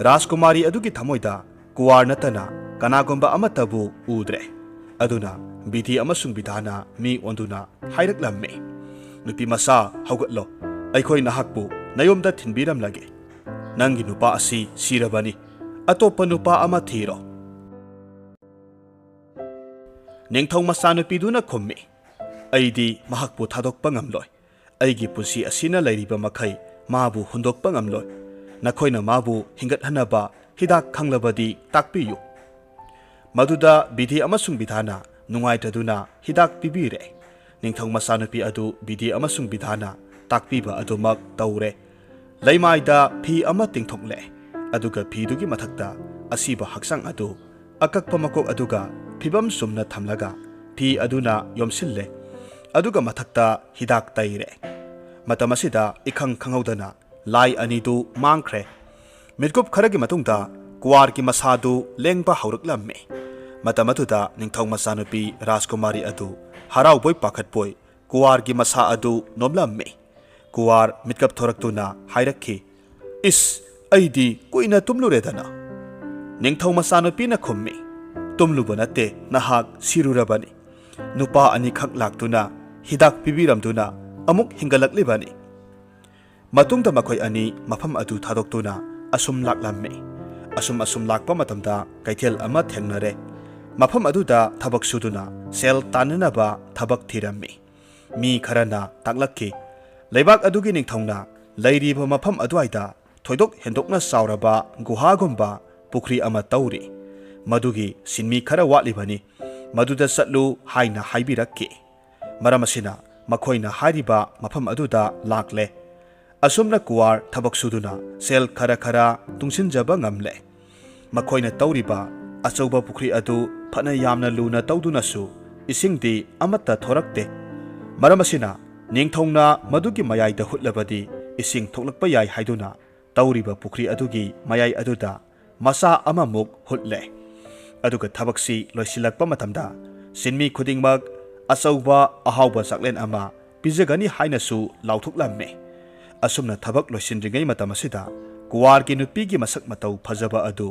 ꯔꯥꯖꯀꯨꯃꯥꯔꯤ ꯑꯗꯨꯒꯤ ꯊꯃꯣꯏꯗ ꯀꯨꯋꯥꯔ ꯅꯠꯇꯅ ꯀꯅꯥꯒꯨꯝꯕ ꯑꯃꯠꯇꯕꯨ ꯎꯗ꯭ꯔꯦ꯫ ꯑꯗꯨꯅ ꯕꯤꯙꯤ ꯑꯃꯁꯨꯡ ꯕꯤꯙꯥꯅ ꯃꯤ ꯑꯣꯟꯗꯨꯅ ꯍꯥꯏꯔꯛꯂꯝꯃꯤ, "ꯅꯨꯄꯤ ꯃꯆꯥ, ꯍꯧꯒꯠꯂꯣ꯫ ꯑꯩꯈꯣꯏ ꯅꯍꯥꯛꯄꯨ ꯅꯌꯨꯝꯗ ꯊꯤꯟꯕꯤꯔꯝꯂꯒꯦ꯫ ꯅꯪꯒꯤ ꯅꯨꯄꯥ ꯑꯁꯤ ꯁꯤꯔꯕꯅꯤ꯫ ꯑꯇꯣꯞꯄ ꯅꯨꯄꯥ ꯑꯃ ꯊꯤꯔꯣ"꯫ ꯅꯤꯡꯊꯧ ꯃꯆꯥꯅꯨꯄꯤꯗꯨꯅ ꯈꯨꯝꯃꯤ, "ꯑꯩꯗꯤ ꯃꯍꯥꯛꯄꯨ ꯊꯥꯗꯣꯛꯄ ꯉꯝꯂꯣꯏ꯫ ꯑꯩꯒꯤ ꯄꯨꯟꯁꯤ ꯑꯁꯤꯅ ꯂꯩꯔꯤꯕ ꯃꯈꯩ ꯃꯥꯕꯨ ꯍꯨꯟꯗꯣꯛꯄ ꯉꯝꯂꯣꯏ꯫ ꯅꯈꯣꯏꯅ ꯃꯥꯕꯨ ꯍꯤꯡꯒꯠꯍꯟꯅꯕ ꯍꯤꯗꯥꯛ ꯈꯪꯂꯕꯗꯤ ꯇꯥꯛꯄꯤꯌꯨ"꯫ ꯃꯗꯨꯗ ꯕꯤꯙꯤ ꯑꯃꯁꯨꯡ ꯕꯤꯙꯥꯅ ꯅꯨꯡꯉꯥꯏꯇꯗꯨꯅ ꯍꯤꯗꯥꯛ ꯄꯤꯕꯤꯔꯦ꯫ ꯅꯤꯡꯊꯧ ꯃꯆꯥꯅꯨꯄꯤ ꯑꯗꯨ ꯕꯤꯙꯤ ꯑꯃꯁꯨꯡ ꯕꯤꯙꯥꯟꯅ ꯇꯥꯛꯄꯤꯕ ꯑꯗꯨꯃꯛ ꯇꯧꯔꯦ꯫ ꯂꯩꯃꯥꯏꯗ ꯐꯤ ꯑꯃ ꯇꯤꯡꯊꯣꯛꯂꯦ, ꯑꯗꯨꯒ ꯐꯤꯗꯨꯒꯤ ꯃꯊꯛꯇ ꯑꯁꯤꯕ ꯍꯛꯆꯥꯡ ꯑꯗꯨ ꯑꯀꯛꯄ ꯃꯀꯣꯛ ꯑꯗꯨꯒ ꯐꯤꯕꯝ ꯆꯨꯝꯅ ꯊꯝꯂꯒ ꯐꯤ ꯑꯗꯨꯅ ꯌꯣꯝꯁꯤꯜꯂꯦ, ꯑꯗꯨꯒ ꯃꯊꯛꯇ ꯍꯤꯗꯥꯛ ꯇꯩꯔꯦ꯫ ꯃꯇꯝ ꯑꯁꯤꯗ ꯏꯈꯪ ꯈꯪꯍꯧꯗꯅ ꯂꯥꯏ ꯑꯅꯤꯗꯨ ꯃꯥꯡꯈ꯭ꯔꯦ꯫ ꯃꯤꯠꯀꯨꯞ ꯈꯔꯒꯤ ꯃꯇꯨꯡꯗ ꯀꯨꯋꯥꯔꯒꯤ ꯃꯁꯥꯗꯨ ꯂꯦꯡꯕ ꯍꯧꯔꯛꯂꯝꯃꯤ꯫ ꯃꯇꯝ ꯑꯗꯨꯗ ꯅꯤꯡꯊꯧ ꯃꯆꯥꯅꯨꯄꯤ ꯔꯥꯖꯀꯨꯃꯥꯔꯤ ꯑꯗꯨ ꯍꯔꯥꯎꯕꯣꯏ ꯄꯥꯈꯠꯄꯣꯏ ꯀꯨꯋꯥꯔꯒꯤ ꯃꯁꯥ ꯑꯗꯨ ꯅꯣꯝꯂꯝꯃꯤ꯫ ꯀꯨꯋꯥꯔ ꯃꯤꯠꯀꯞ ꯊꯣꯔꯛꯇꯨꯅ ꯍꯥꯏꯔꯛꯈꯤ, "ꯏꯁ, ꯑꯩꯗꯤ ꯀꯨꯏꯅ ꯇꯨꯝꯂꯨꯔꯦꯗꯅ?" ꯅꯤꯡꯊꯧ ꯃꯆꯥꯅꯨꯄꯤꯅ ꯈꯨꯝꯃꯤ, "ꯇꯨꯝꯂꯨꯕ ꯅꯠꯇꯦ, ꯅꯍꯥꯛ ꯁꯤꯔꯨꯔꯕꯅꯤ꯫ ꯅꯨꯄꯥ ꯑꯅꯤꯈꯛ ꯂꯥꯛꯇꯨꯅ ꯍꯤꯗꯥꯛ ꯄꯤꯕꯤꯔꯝꯗꯨꯅ ꯑꯃꯨꯛ ꯍꯤꯡꯒꯠꯂꯛꯂꯤꯕꯅꯤ꯫" ꯃꯇꯨꯡꯗ ꯃꯈꯣꯏ ꯑꯅꯤ ꯃꯐꯝ ꯑꯗꯨ ꯊꯥꯗꯣꯛꯇꯨꯅ ꯑꯁꯨꯝ ꯂꯥꯛꯂꯝꯃꯤ꯫ ꯑꯁꯨꯝ ꯑꯁꯨꯝ ꯂꯥꯛꯄ ꯃꯇꯝꯗ ꯀꯩꯊꯦꯜ ꯑꯃ ꯊꯦꯡꯅꯔꯦ꯫ ꯃꯐꯝ ꯑꯗꯨꯗ ꯊꯕꯛ ꯁꯨꯗꯨꯅ ꯁꯦꯜ ꯇꯥꯟꯅꯅꯕ ꯊꯕꯛ ꯊꯤꯔꯝꯃꯤ꯫ ꯃꯤ ꯈꯔꯅ ꯇꯥꯛꯂꯛꯈꯤ, ꯂꯩꯕꯥꯛ ꯑꯗꯨꯒꯤ ꯅꯤꯡꯊꯧꯅ ꯂꯩꯔꯤꯕ ꯃꯐꯝ ꯑꯗꯨꯋꯥꯏꯗ ꯊꯣꯏꯗꯣꯛ ꯍꯦꯟꯗꯣꯛꯅ ꯆꯥꯎꯔꯕ ꯒꯨꯍꯥꯒꯨꯝꯕ ꯄꯨꯈ꯭ꯔꯤ ꯑꯃ ꯇꯧꯔꯤ꯫ ꯃꯗꯨꯒꯤ ꯁꯤꯟꯃꯤ ꯈꯔ ꯋꯥꯠꯂꯤꯕꯅꯤ꯫ ꯃꯗꯨꯗ ꯆꯠꯂꯨ ꯍꯥꯏꯅ ꯍꯥꯏꯕꯤꯔꯛꯈꯤ꯫ ꯃꯔꯝ ꯑꯁꯤꯅ ꯃꯈꯣꯏꯅ ꯍꯥꯏꯔꯤꯕ ꯃꯐꯝ ꯑꯗꯨꯗ ꯂꯥꯛꯂꯦ꯫ ꯑꯁꯨꯝꯅ ꯀꯨꯋꯥꯔ ꯊꯕꯛ ꯁꯨꯗꯨꯅ ꯁꯦꯜ ꯈꯔ ꯈꯔ ꯇꯨꯡꯁꯤꯟꯖꯕ ꯉꯝꯂꯦ꯫ ꯃꯈꯣꯏꯅ ꯇꯧꯔꯤꯕ ꯑꯆꯧꯕ ꯄꯨꯈ꯭ꯔꯤ ꯑꯗꯨ ꯐꯅ ꯌꯥꯝꯅ ꯂꯨꯅ ꯇꯧꯗꯨꯅꯁꯨ ꯏꯁꯤꯡꯗꯤ ꯑꯃꯠꯇ ꯊꯣꯔꯛꯇꯦ꯫ ꯃꯔꯝ ꯑꯁꯤꯅ ꯅꯤꯡꯊꯧꯅ ꯃꯗꯨꯒꯤ ꯃꯌꯥꯏꯗ ꯍꯨꯠꯂꯕꯗꯤ ꯏꯁꯤꯡ ꯊꯣꯛꯂꯛꯄ ꯌꯥꯏ ꯍꯥꯏꯗꯨꯅ ꯇꯧꯔꯤꯕ ꯄꯨꯈ꯭ꯔꯤ ꯑꯗꯨꯒꯤ ꯃꯌꯥꯏ ꯑꯗꯨꯗ ꯃꯆꯥ ꯑꯃꯃꯨꯛ ꯍꯨꯠꯂꯦ꯫ ꯑꯗꯨꯒ ꯊꯕꯛꯁꯤ ꯂꯣꯏꯁꯤꯜꯂꯛꯄ ꯃꯇꯝꯗ ꯁꯤꯟꯃꯤ ꯈꯨꯗꯤꯡꯃꯛ ꯑꯆꯧꯕ ꯑꯍꯥꯎꯕ ꯆꯥꯛꯂꯦꯟ ꯑꯃ ꯄꯤꯖꯒꯅꯤ ꯍꯥꯏꯅꯁꯨ ꯂꯥꯎꯊꯣꯛꯂꯝꯃꯤ꯫ ꯑꯁꯨꯝꯅ ꯊꯕꯛ ꯂꯣꯏꯁꯤꯟꯗ꯭ꯔꯤꯉꯩ ꯃꯇꯝ ꯑꯁꯤꯗ ꯀꯨꯋꯥꯔꯒꯤ ꯅꯨꯄꯤꯒꯤ ꯃꯁꯛ ꯃꯇꯧ ꯐꯖꯕ ꯑꯗꯨ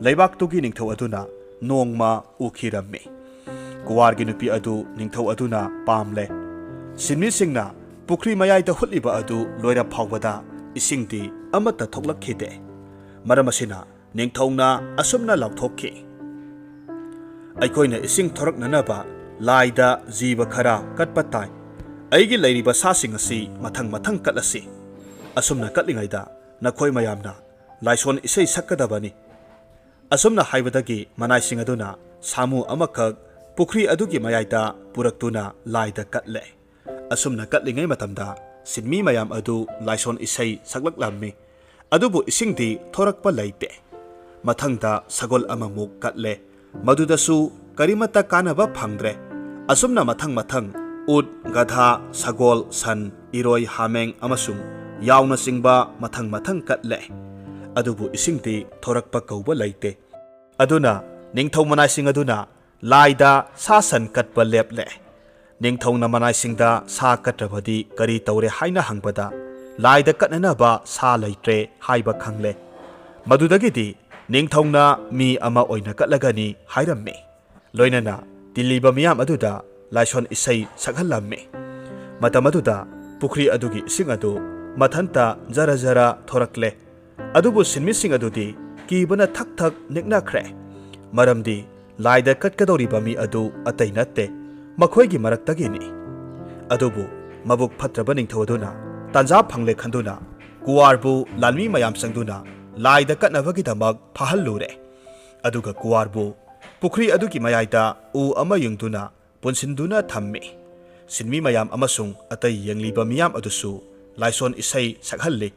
ꯂꯩꯕꯥꯛꯇꯨꯒꯤ ꯅꯤꯡꯊꯧ ꯑꯗꯨꯅ ꯅꯣꯡꯃ ꯎꯈꯤꯔꯝꯃꯤ꯫ ꯀꯨꯋꯥꯔꯒꯤ ꯅꯨꯄꯤ ꯑꯗꯨ ꯅꯤꯡꯊꯧ ꯑꯗꯨꯅ ꯄꯥꯝꯂꯦ꯫ ꯁꯤꯟꯃꯤꯁꯤꯡꯅ ꯄꯨꯈ꯭ꯔꯤ ꯃꯌꯥꯏꯗ ꯍꯨꯠꯂꯤꯕ ꯑꯗꯨ ꯂꯣꯏꯔ ꯐꯥꯎꯕꯗ ꯏꯁꯤꯡꯗꯤ ꯑꯃꯠꯇ ꯊꯣꯛꯂꯛꯈꯤꯗꯦ꯫ ꯃꯔꯝ ꯑꯁꯤꯅ ꯅꯤꯡꯊꯧꯅ ꯑꯁꯨꯝꯅ ꯂꯥꯎꯊꯣꯛꯈꯤ, "ꯑꯩꯈꯣꯏꯅ ꯏꯁꯤꯡ ꯊꯣꯔꯛꯅꯅꯕ ꯂꯥꯏꯗ ꯖꯤꯕ ꯈꯔ ꯀꯠꯄ ꯇꯥꯏ꯫ ꯑꯩꯒꯤ ꯂꯩꯔꯤꯕ ꯁꯥꯁꯤꯡ ꯑꯁꯤ ꯃꯊꯪ ꯃꯊꯪ ꯀꯠꯂꯁꯤ꯫ ꯑꯁꯨꯝꯅ ꯀꯠꯂꯤꯉꯩꯗ ꯅꯈꯣꯏ ꯃꯌꯥꯝꯅ ꯂꯥꯏꯁꯣꯟ ꯏꯁꯩ ꯁꯛꯀꯗꯕꯅꯤ꯫" ꯑꯁꯨꯝꯅ ꯍꯥꯏꯕꯗꯒꯤ ꯃꯅꯥꯏꯁꯤꯡ ꯑꯗꯨꯅ ꯁꯥꯃꯨ ꯑꯃꯈꯛ ꯄꯨꯈ꯭ꯔꯤ ꯑꯗꯨꯒꯤ ꯃꯌꯥꯏꯗ ꯄꯨꯔꯛꯇꯨꯅ ꯂꯥꯏꯗ ꯀꯠꯂꯦ꯫ ꯑꯁꯨꯝꯅ ꯀꯠꯂꯤꯉꯩ ꯃꯇꯝꯗ ꯁꯤꯟꯃꯤ ꯃꯌꯥꯝ ꯑꯗꯨ ꯂꯥꯏꯁꯣꯟ ꯏꯁꯩ ꯁꯛꯂꯛꯂꯝꯃꯤ꯫ ꯑꯗꯨꯕꯨ ꯏꯁꯤꯡꯗꯤ ꯊꯣꯔꯛꯄ ꯂꯩꯇꯦ꯫ ꯃꯊꯪꯗ ꯁꯒꯣꯜ ꯑꯃꯃꯨꯛ ꯀꯠꯂꯦ꯫ ꯃꯗꯨꯗꯁꯨ ꯀꯔꯤꯃꯠꯇ ꯀꯥꯟꯅꯕ ꯐꯪꯗ꯭ꯔꯦ꯫ ꯑꯁꯨꯝꯅ ꯃꯊꯪ ꯃꯊꯪ ꯎꯠ, ꯒꯙꯥ, ꯁꯒꯣꯜ, ꯁꯟ, ꯏꯔꯣꯏ, ꯍꯥꯃꯦꯡ ꯑꯃꯁꯨꯡ ꯌꯥꯎꯅꯆꯤꯡꯕ ꯃꯊꯪ ꯃꯊꯪ ꯀꯠꯂꯦ꯫ ꯑꯗꯨꯕꯨ ꯏꯁꯤꯡꯗꯤ ꯊꯣꯔꯛꯄ ꯀꯧꯕ ꯂꯩꯇꯦ꯫ ꯑꯗꯨꯅ ꯅꯤꯡꯊꯧ ꯃꯅꯥꯏꯁꯤꯡ ꯑꯗꯨꯅ ꯂꯥꯏꯗ ꯁꯥ ꯁꯟ ꯀꯠꯄ ꯂꯦꯞꯂꯦ꯫ ꯅꯤꯡꯊꯧꯅ ꯃꯅꯥꯏꯁꯤꯡꯗ ꯁꯥ ꯀꯠꯇ꯭ꯔꯕꯗꯤ ꯀꯔꯤ ꯇꯧꯔꯦ ꯍꯥꯏꯅ ꯍꯪꯕꯗ, ꯂꯥꯏꯗ ꯀꯠꯅꯅꯕ ꯁꯥ ꯂꯩꯇ꯭ꯔꯦ ꯍꯥꯏꯕ ꯈꯪꯂꯦ꯫ ꯃꯗꯨꯗꯒꯤꯗꯤ ꯅꯤꯡꯊꯧꯅ ꯃꯤ ꯑꯃ ꯑꯣꯏꯅ ꯀꯠꯂꯒꯅꯤ ꯍꯥꯏꯔꯝꯃꯤ꯫ ꯂꯣꯏꯅꯅ ꯇꯤꯜꯂꯤꯕ ꯃꯤꯌꯥꯝ ꯑꯗꯨꯗ ꯂꯥꯏꯁꯣꯟ ꯏꯁꯩ ꯁꯛꯍꯜꯂꯝꯃꯤ꯫ ꯃꯇꯝ ꯑꯗꯨꯗ ꯄꯨꯈ꯭ꯔꯤ ꯑꯗꯨꯒꯤ ꯏꯁꯤꯡ ꯑꯗꯨ ꯃꯊꯟꯇ ꯖꯔ ꯖꯔ ꯊꯣꯔꯛꯂꯦ꯫ ꯑꯗꯨꯕꯨ ꯁꯤꯟꯃꯤꯁꯤꯡ ꯑꯗꯨꯗꯤ ꯀꯤꯕꯅ ꯊꯛ ꯊꯛ ꯅꯤꯛꯅꯈ꯭ꯔꯦ꯫ ꯃꯔꯝꯗꯤ ꯂꯥꯏꯗ ꯀꯠꯀꯗꯧꯔꯤꯕ ꯃꯤ ꯑꯗꯨ ꯑꯇꯩ ꯅꯠꯇꯦ, ꯃꯈꯣꯏꯒꯤ ꯃꯔꯛꯇꯒꯤꯅꯤ꯫ ꯑꯗꯨꯕꯨ ꯃꯕꯨꯛ ꯐꯠꯇ꯭ꯔꯕ ꯅꯤꯡꯊꯧ ꯑꯗꯨꯅ ꯇꯥꯟꯖꯥ ꯐꯪꯂꯦ ꯈꯟꯗꯨꯅ ꯀꯨꯋꯥꯔꯕꯨ ꯂꯥꯟꯃꯤ ꯃꯌꯥꯝ ꯆꯪꯗꯨꯅ ꯂꯥꯏꯗ ꯀꯠꯅꯕꯒꯤꯗꯃꯛ ꯐꯥꯍꯜꯂꯨꯔꯦ꯫ ꯑꯗꯨꯒ ꯀꯨꯋꯥꯔꯕꯨ ꯄꯨꯈ꯭ꯔꯤ ꯑꯗꯨꯒꯤ ꯃꯌꯥꯏꯗ ꯎ ꯑꯃ ꯌꯨꯡꯗꯨꯅ ꯄꯨꯟꯁꯤꯟꯗꯨꯅ ꯊꯝꯃꯤ꯫ ꯁꯤꯟꯃꯤ ꯃꯌꯥꯝ ꯑꯃꯁꯨꯡ ꯑꯇꯩ ꯌꯦꯡꯂꯤꯕ ꯃꯤꯌꯥꯝ ꯑꯗꯨꯁꯨ ꯂꯥꯏꯁꯣꯟ ꯏꯁꯩ ꯁꯛꯍꯜꯂꯤ꯫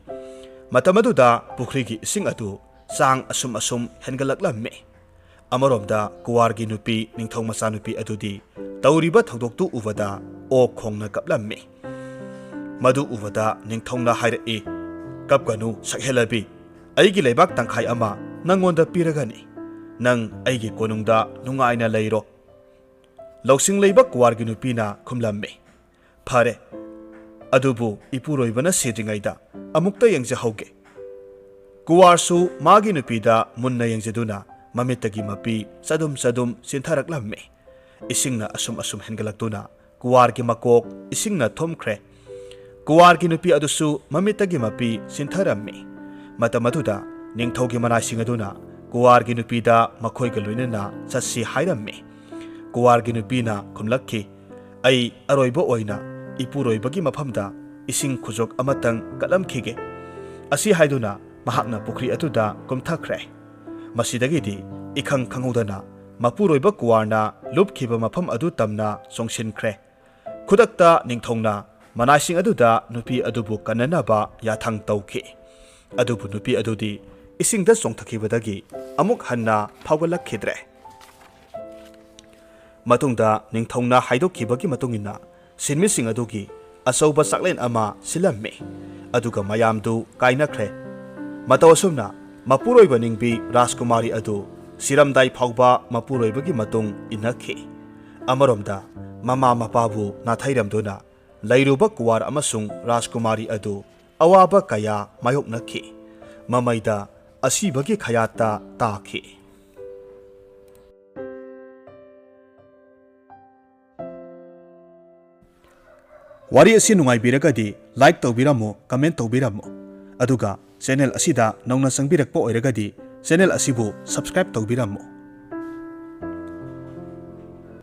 ꯃꯇꯝ ꯑꯗꯨꯗ ꯄꯨꯈ꯭ꯔꯤꯒꯤ ꯏꯁꯤꯡ ꯑꯗꯨ ꯆꯥꯡ ꯑꯁꯨꯝ ꯑꯁꯨꯝ ꯍꯦꯟꯒꯠꯂꯛꯂꯝꯃꯤ꯫ ꯑꯃꯔꯣꯝꯗ ꯀꯨꯋꯥꯔꯒꯤ ꯅꯨꯄꯤ ꯅꯤꯡꯊꯧ ꯃꯆꯥꯅꯨꯄꯤ ꯑꯗꯨꯗꯤ ꯇꯧꯔꯤꯕ ꯊꯧꯗꯣꯛꯇꯨ ꯎꯕꯗ ꯑꯣꯛ ꯈꯣꯡꯅ ꯀꯞꯂꯝꯃꯤ꯫ ꯃꯗꯨ ꯎꯕꯗ ꯅꯤꯡꯊꯧꯅ ꯍꯥꯏꯔꯛꯏ, "ꯀꯞꯀꯅꯨ, ꯁꯛꯍꯦꯜꯂꯕꯤ꯫ ꯑꯩꯒꯤ ꯂꯩꯕꯥꯛ ꯇꯪꯈꯥꯏ ꯑꯃ ꯅꯪꯉꯣꯟꯗ ꯄꯤꯔꯒꯅꯤ꯫ ꯅꯪ ꯑꯩꯒꯤ ꯀꯣꯅꯨꯡꯗ ꯅꯨꯡꯉꯥꯏꯅ ꯂꯩꯔꯣ꯫" ꯂꯧꯁꯤꯡ ꯂꯩꯕ ꯀꯨꯋꯥꯔꯒꯤ ꯅꯨꯄꯤꯅ ꯈꯨꯝꯂꯝꯃꯤ, "ꯐꯔꯦ, ꯑꯗꯨꯕꯨ ꯏꯄꯨꯔꯣꯏꯕꯅ ꯁꯤꯗ꯭ꯔꯤꯉꯩꯗ ꯑꯃꯨꯛꯇ ꯌꯦꯡꯖꯍꯧꯒꯦ꯫" ꯀꯨꯋꯥꯔꯁꯨ ꯃꯥꯒꯤ ꯅꯨꯄꯤꯗ ꯃꯨꯟꯅ ꯌꯦꯡꯖꯗꯨꯅ ꯃꯃꯤꯠꯇꯒꯤ ꯃꯄꯤ ꯆꯗꯨꯝ ꯆꯗꯨꯝ ꯆꯤꯟꯊꯔꯛꯂꯝꯃꯤ꯫ ꯏꯁꯤꯡꯅ ꯑꯁꯨꯝ ꯑꯁꯨꯝ ꯍꯦꯟꯒꯠꯂꯛꯇꯨꯅ ꯀꯨꯋꯥꯔꯒꯤ ꯃꯀꯣꯛ ꯏꯁꯤꯡꯅ ꯊꯨꯝꯈ꯭ꯔꯦ꯫ ꯀꯨꯋꯥꯔꯒꯤ ꯅꯨꯄꯤ ꯑꯗꯨꯁꯨ ꯃꯃꯤꯠꯇꯒꯤ ꯃꯄꯤ ꯆꯤꯟꯊꯔꯝꯃꯤ꯫ ꯃꯇꯝ ꯑꯗꯨꯗ ꯅꯤꯡꯊꯧꯒꯤ ꯃꯅꯥꯏꯁꯤꯡ ꯑꯗꯨꯅ ꯀꯨꯋꯥꯔꯒꯤ ꯅꯨꯄꯤꯗ ꯃꯈꯣꯏꯒ ꯂꯣꯏꯅꯅ ꯆꯠꯁꯤ ꯍꯥꯏꯔꯝꯃꯤ꯫ ꯀꯨꯋꯥꯔꯒꯤ ꯅꯨꯄꯤꯅ ꯈꯨꯝꯂꯛꯈꯤ, "ꯑꯩ ꯑꯔꯣꯏꯕ ꯑꯣꯏꯅ ꯏꯄꯨꯔꯣꯏꯕꯒꯤ ꯃꯐꯝꯗ ꯏꯁꯤꯡ ꯈꯨꯖꯣꯛ ꯑꯃꯇꯪ ꯀꯠꯂꯝꯈꯤꯒꯦ꯫" ꯑꯁꯤ ꯍꯥꯏꯗꯨꯅ ꯃꯍꯥꯛꯅ ꯄꯨꯈ꯭ꯔꯤ ꯑꯗꯨꯗ ꯀꯨꯝꯊꯈ꯭ꯔꯦ꯫ ꯃꯁꯤꯗꯒꯤꯗꯤ ꯏꯈꯪ ꯈꯪꯍꯧꯗꯅ ꯃꯄꯨꯔꯣꯏꯕ ꯀꯨꯋꯥꯔꯅ ꯂꯨꯞꯈꯤꯕ ꯃꯐꯝ ꯑꯗꯨ ꯇꯝꯅ ꯆꯣꯡꯁꯤꯟꯈ꯭ꯔꯦ꯫ ꯈꯨꯗꯛꯇ ꯅꯤꯡꯊꯧꯅ ꯃꯅꯥꯏꯁꯤꯡ ꯑꯗꯨꯗ ꯅꯨꯄꯤ ꯑꯗꯨꯕꯨ ꯀꯟꯅꯅꯕ ꯌꯥꯊꯪ ꯇꯧꯈꯤ꯫ ꯑꯗꯨꯕꯨ ꯅꯨꯄꯤ ꯑꯗꯨꯗꯤ ꯏꯁꯤꯡꯗ ꯆꯣꯡꯊꯈꯤꯕꯗꯒꯤ ꯑꯃꯨꯛ ꯍꯟꯅ ꯐꯥꯎꯒꯠꯂꯛꯈꯤꯗ꯭ꯔꯦ꯫ ꯃꯇꯨꯡꯗ ꯅꯤꯡꯊꯧꯅ ꯍꯥꯏꯗꯣꯛꯈꯤꯕꯒꯤ ꯃꯇꯨꯡ ꯏꯟꯅ ꯁꯤꯟꯃꯤꯁꯤꯡ ꯑꯗꯨꯒꯤ ꯑꯆꯧꯕ ꯆꯥꯛꯂꯦꯟ ꯑꯃ ꯁꯤꯜꯂꯝꯃꯤ, ꯑꯗꯨꯒ ꯃꯌꯥꯝꯗꯨ ꯀꯥꯏꯅꯈ꯭ꯔꯦ꯫ ꯃꯇꯧ ꯑꯁꯨꯝꯅ ꯃꯄꯨꯔꯣꯏꯕ ꯅꯤꯡꯕꯤ ꯔꯥꯖꯀꯨꯃꯥꯔꯤ ꯑꯗꯨ ꯁꯤꯔꯝꯗꯥꯏ ꯐꯥꯎꯕ ꯃꯄꯨꯔꯣꯏꯕꯒꯤ ꯃꯇꯨꯡ ꯏꯟꯅꯈꯤ꯫ ꯑꯃꯔꯣꯝꯗ ꯃꯃꯥ ꯃꯄꯥꯕꯨ ꯅꯥꯊꯩꯔꯝꯗꯨꯅ ꯂꯩꯔꯨꯕ ꯀꯨꯋꯥꯔ ꯑꯃꯁꯨꯡ ꯔꯥꯖꯀꯨꯃꯥꯔꯤ ꯑꯗꯨ ꯑꯋꯥꯕ ꯀꯌꯥ ꯃꯥꯌꯣꯛꯅꯈꯤ꯫ ꯃꯃꯩꯗ ꯑꯁꯤꯕꯒꯤ ꯈꯌꯥꯠꯇ ꯇꯥꯈꯤ꯫ ꯋꯥꯔꯤ ꯑꯁꯤ ꯅꯨꯡꯉꯥꯏꯕꯤꯔꯒꯗꯤ like ꯇꯧꯕꯤꯔꯝꯃꯨ, comment ꯇꯧꯕꯤꯔꯝꯃꯨ, ꯑꯗꯨꯒ channel ꯑꯁꯤꯗ ꯅꯧꯅ ꯆꯪꯕꯤꯔꯛꯄ ꯑꯣꯏꯔꯒꯗꯤ channel ꯑꯁꯤꯕꯨ subscribe ꯇꯧꯕꯤꯔꯝꯃꯨ꯫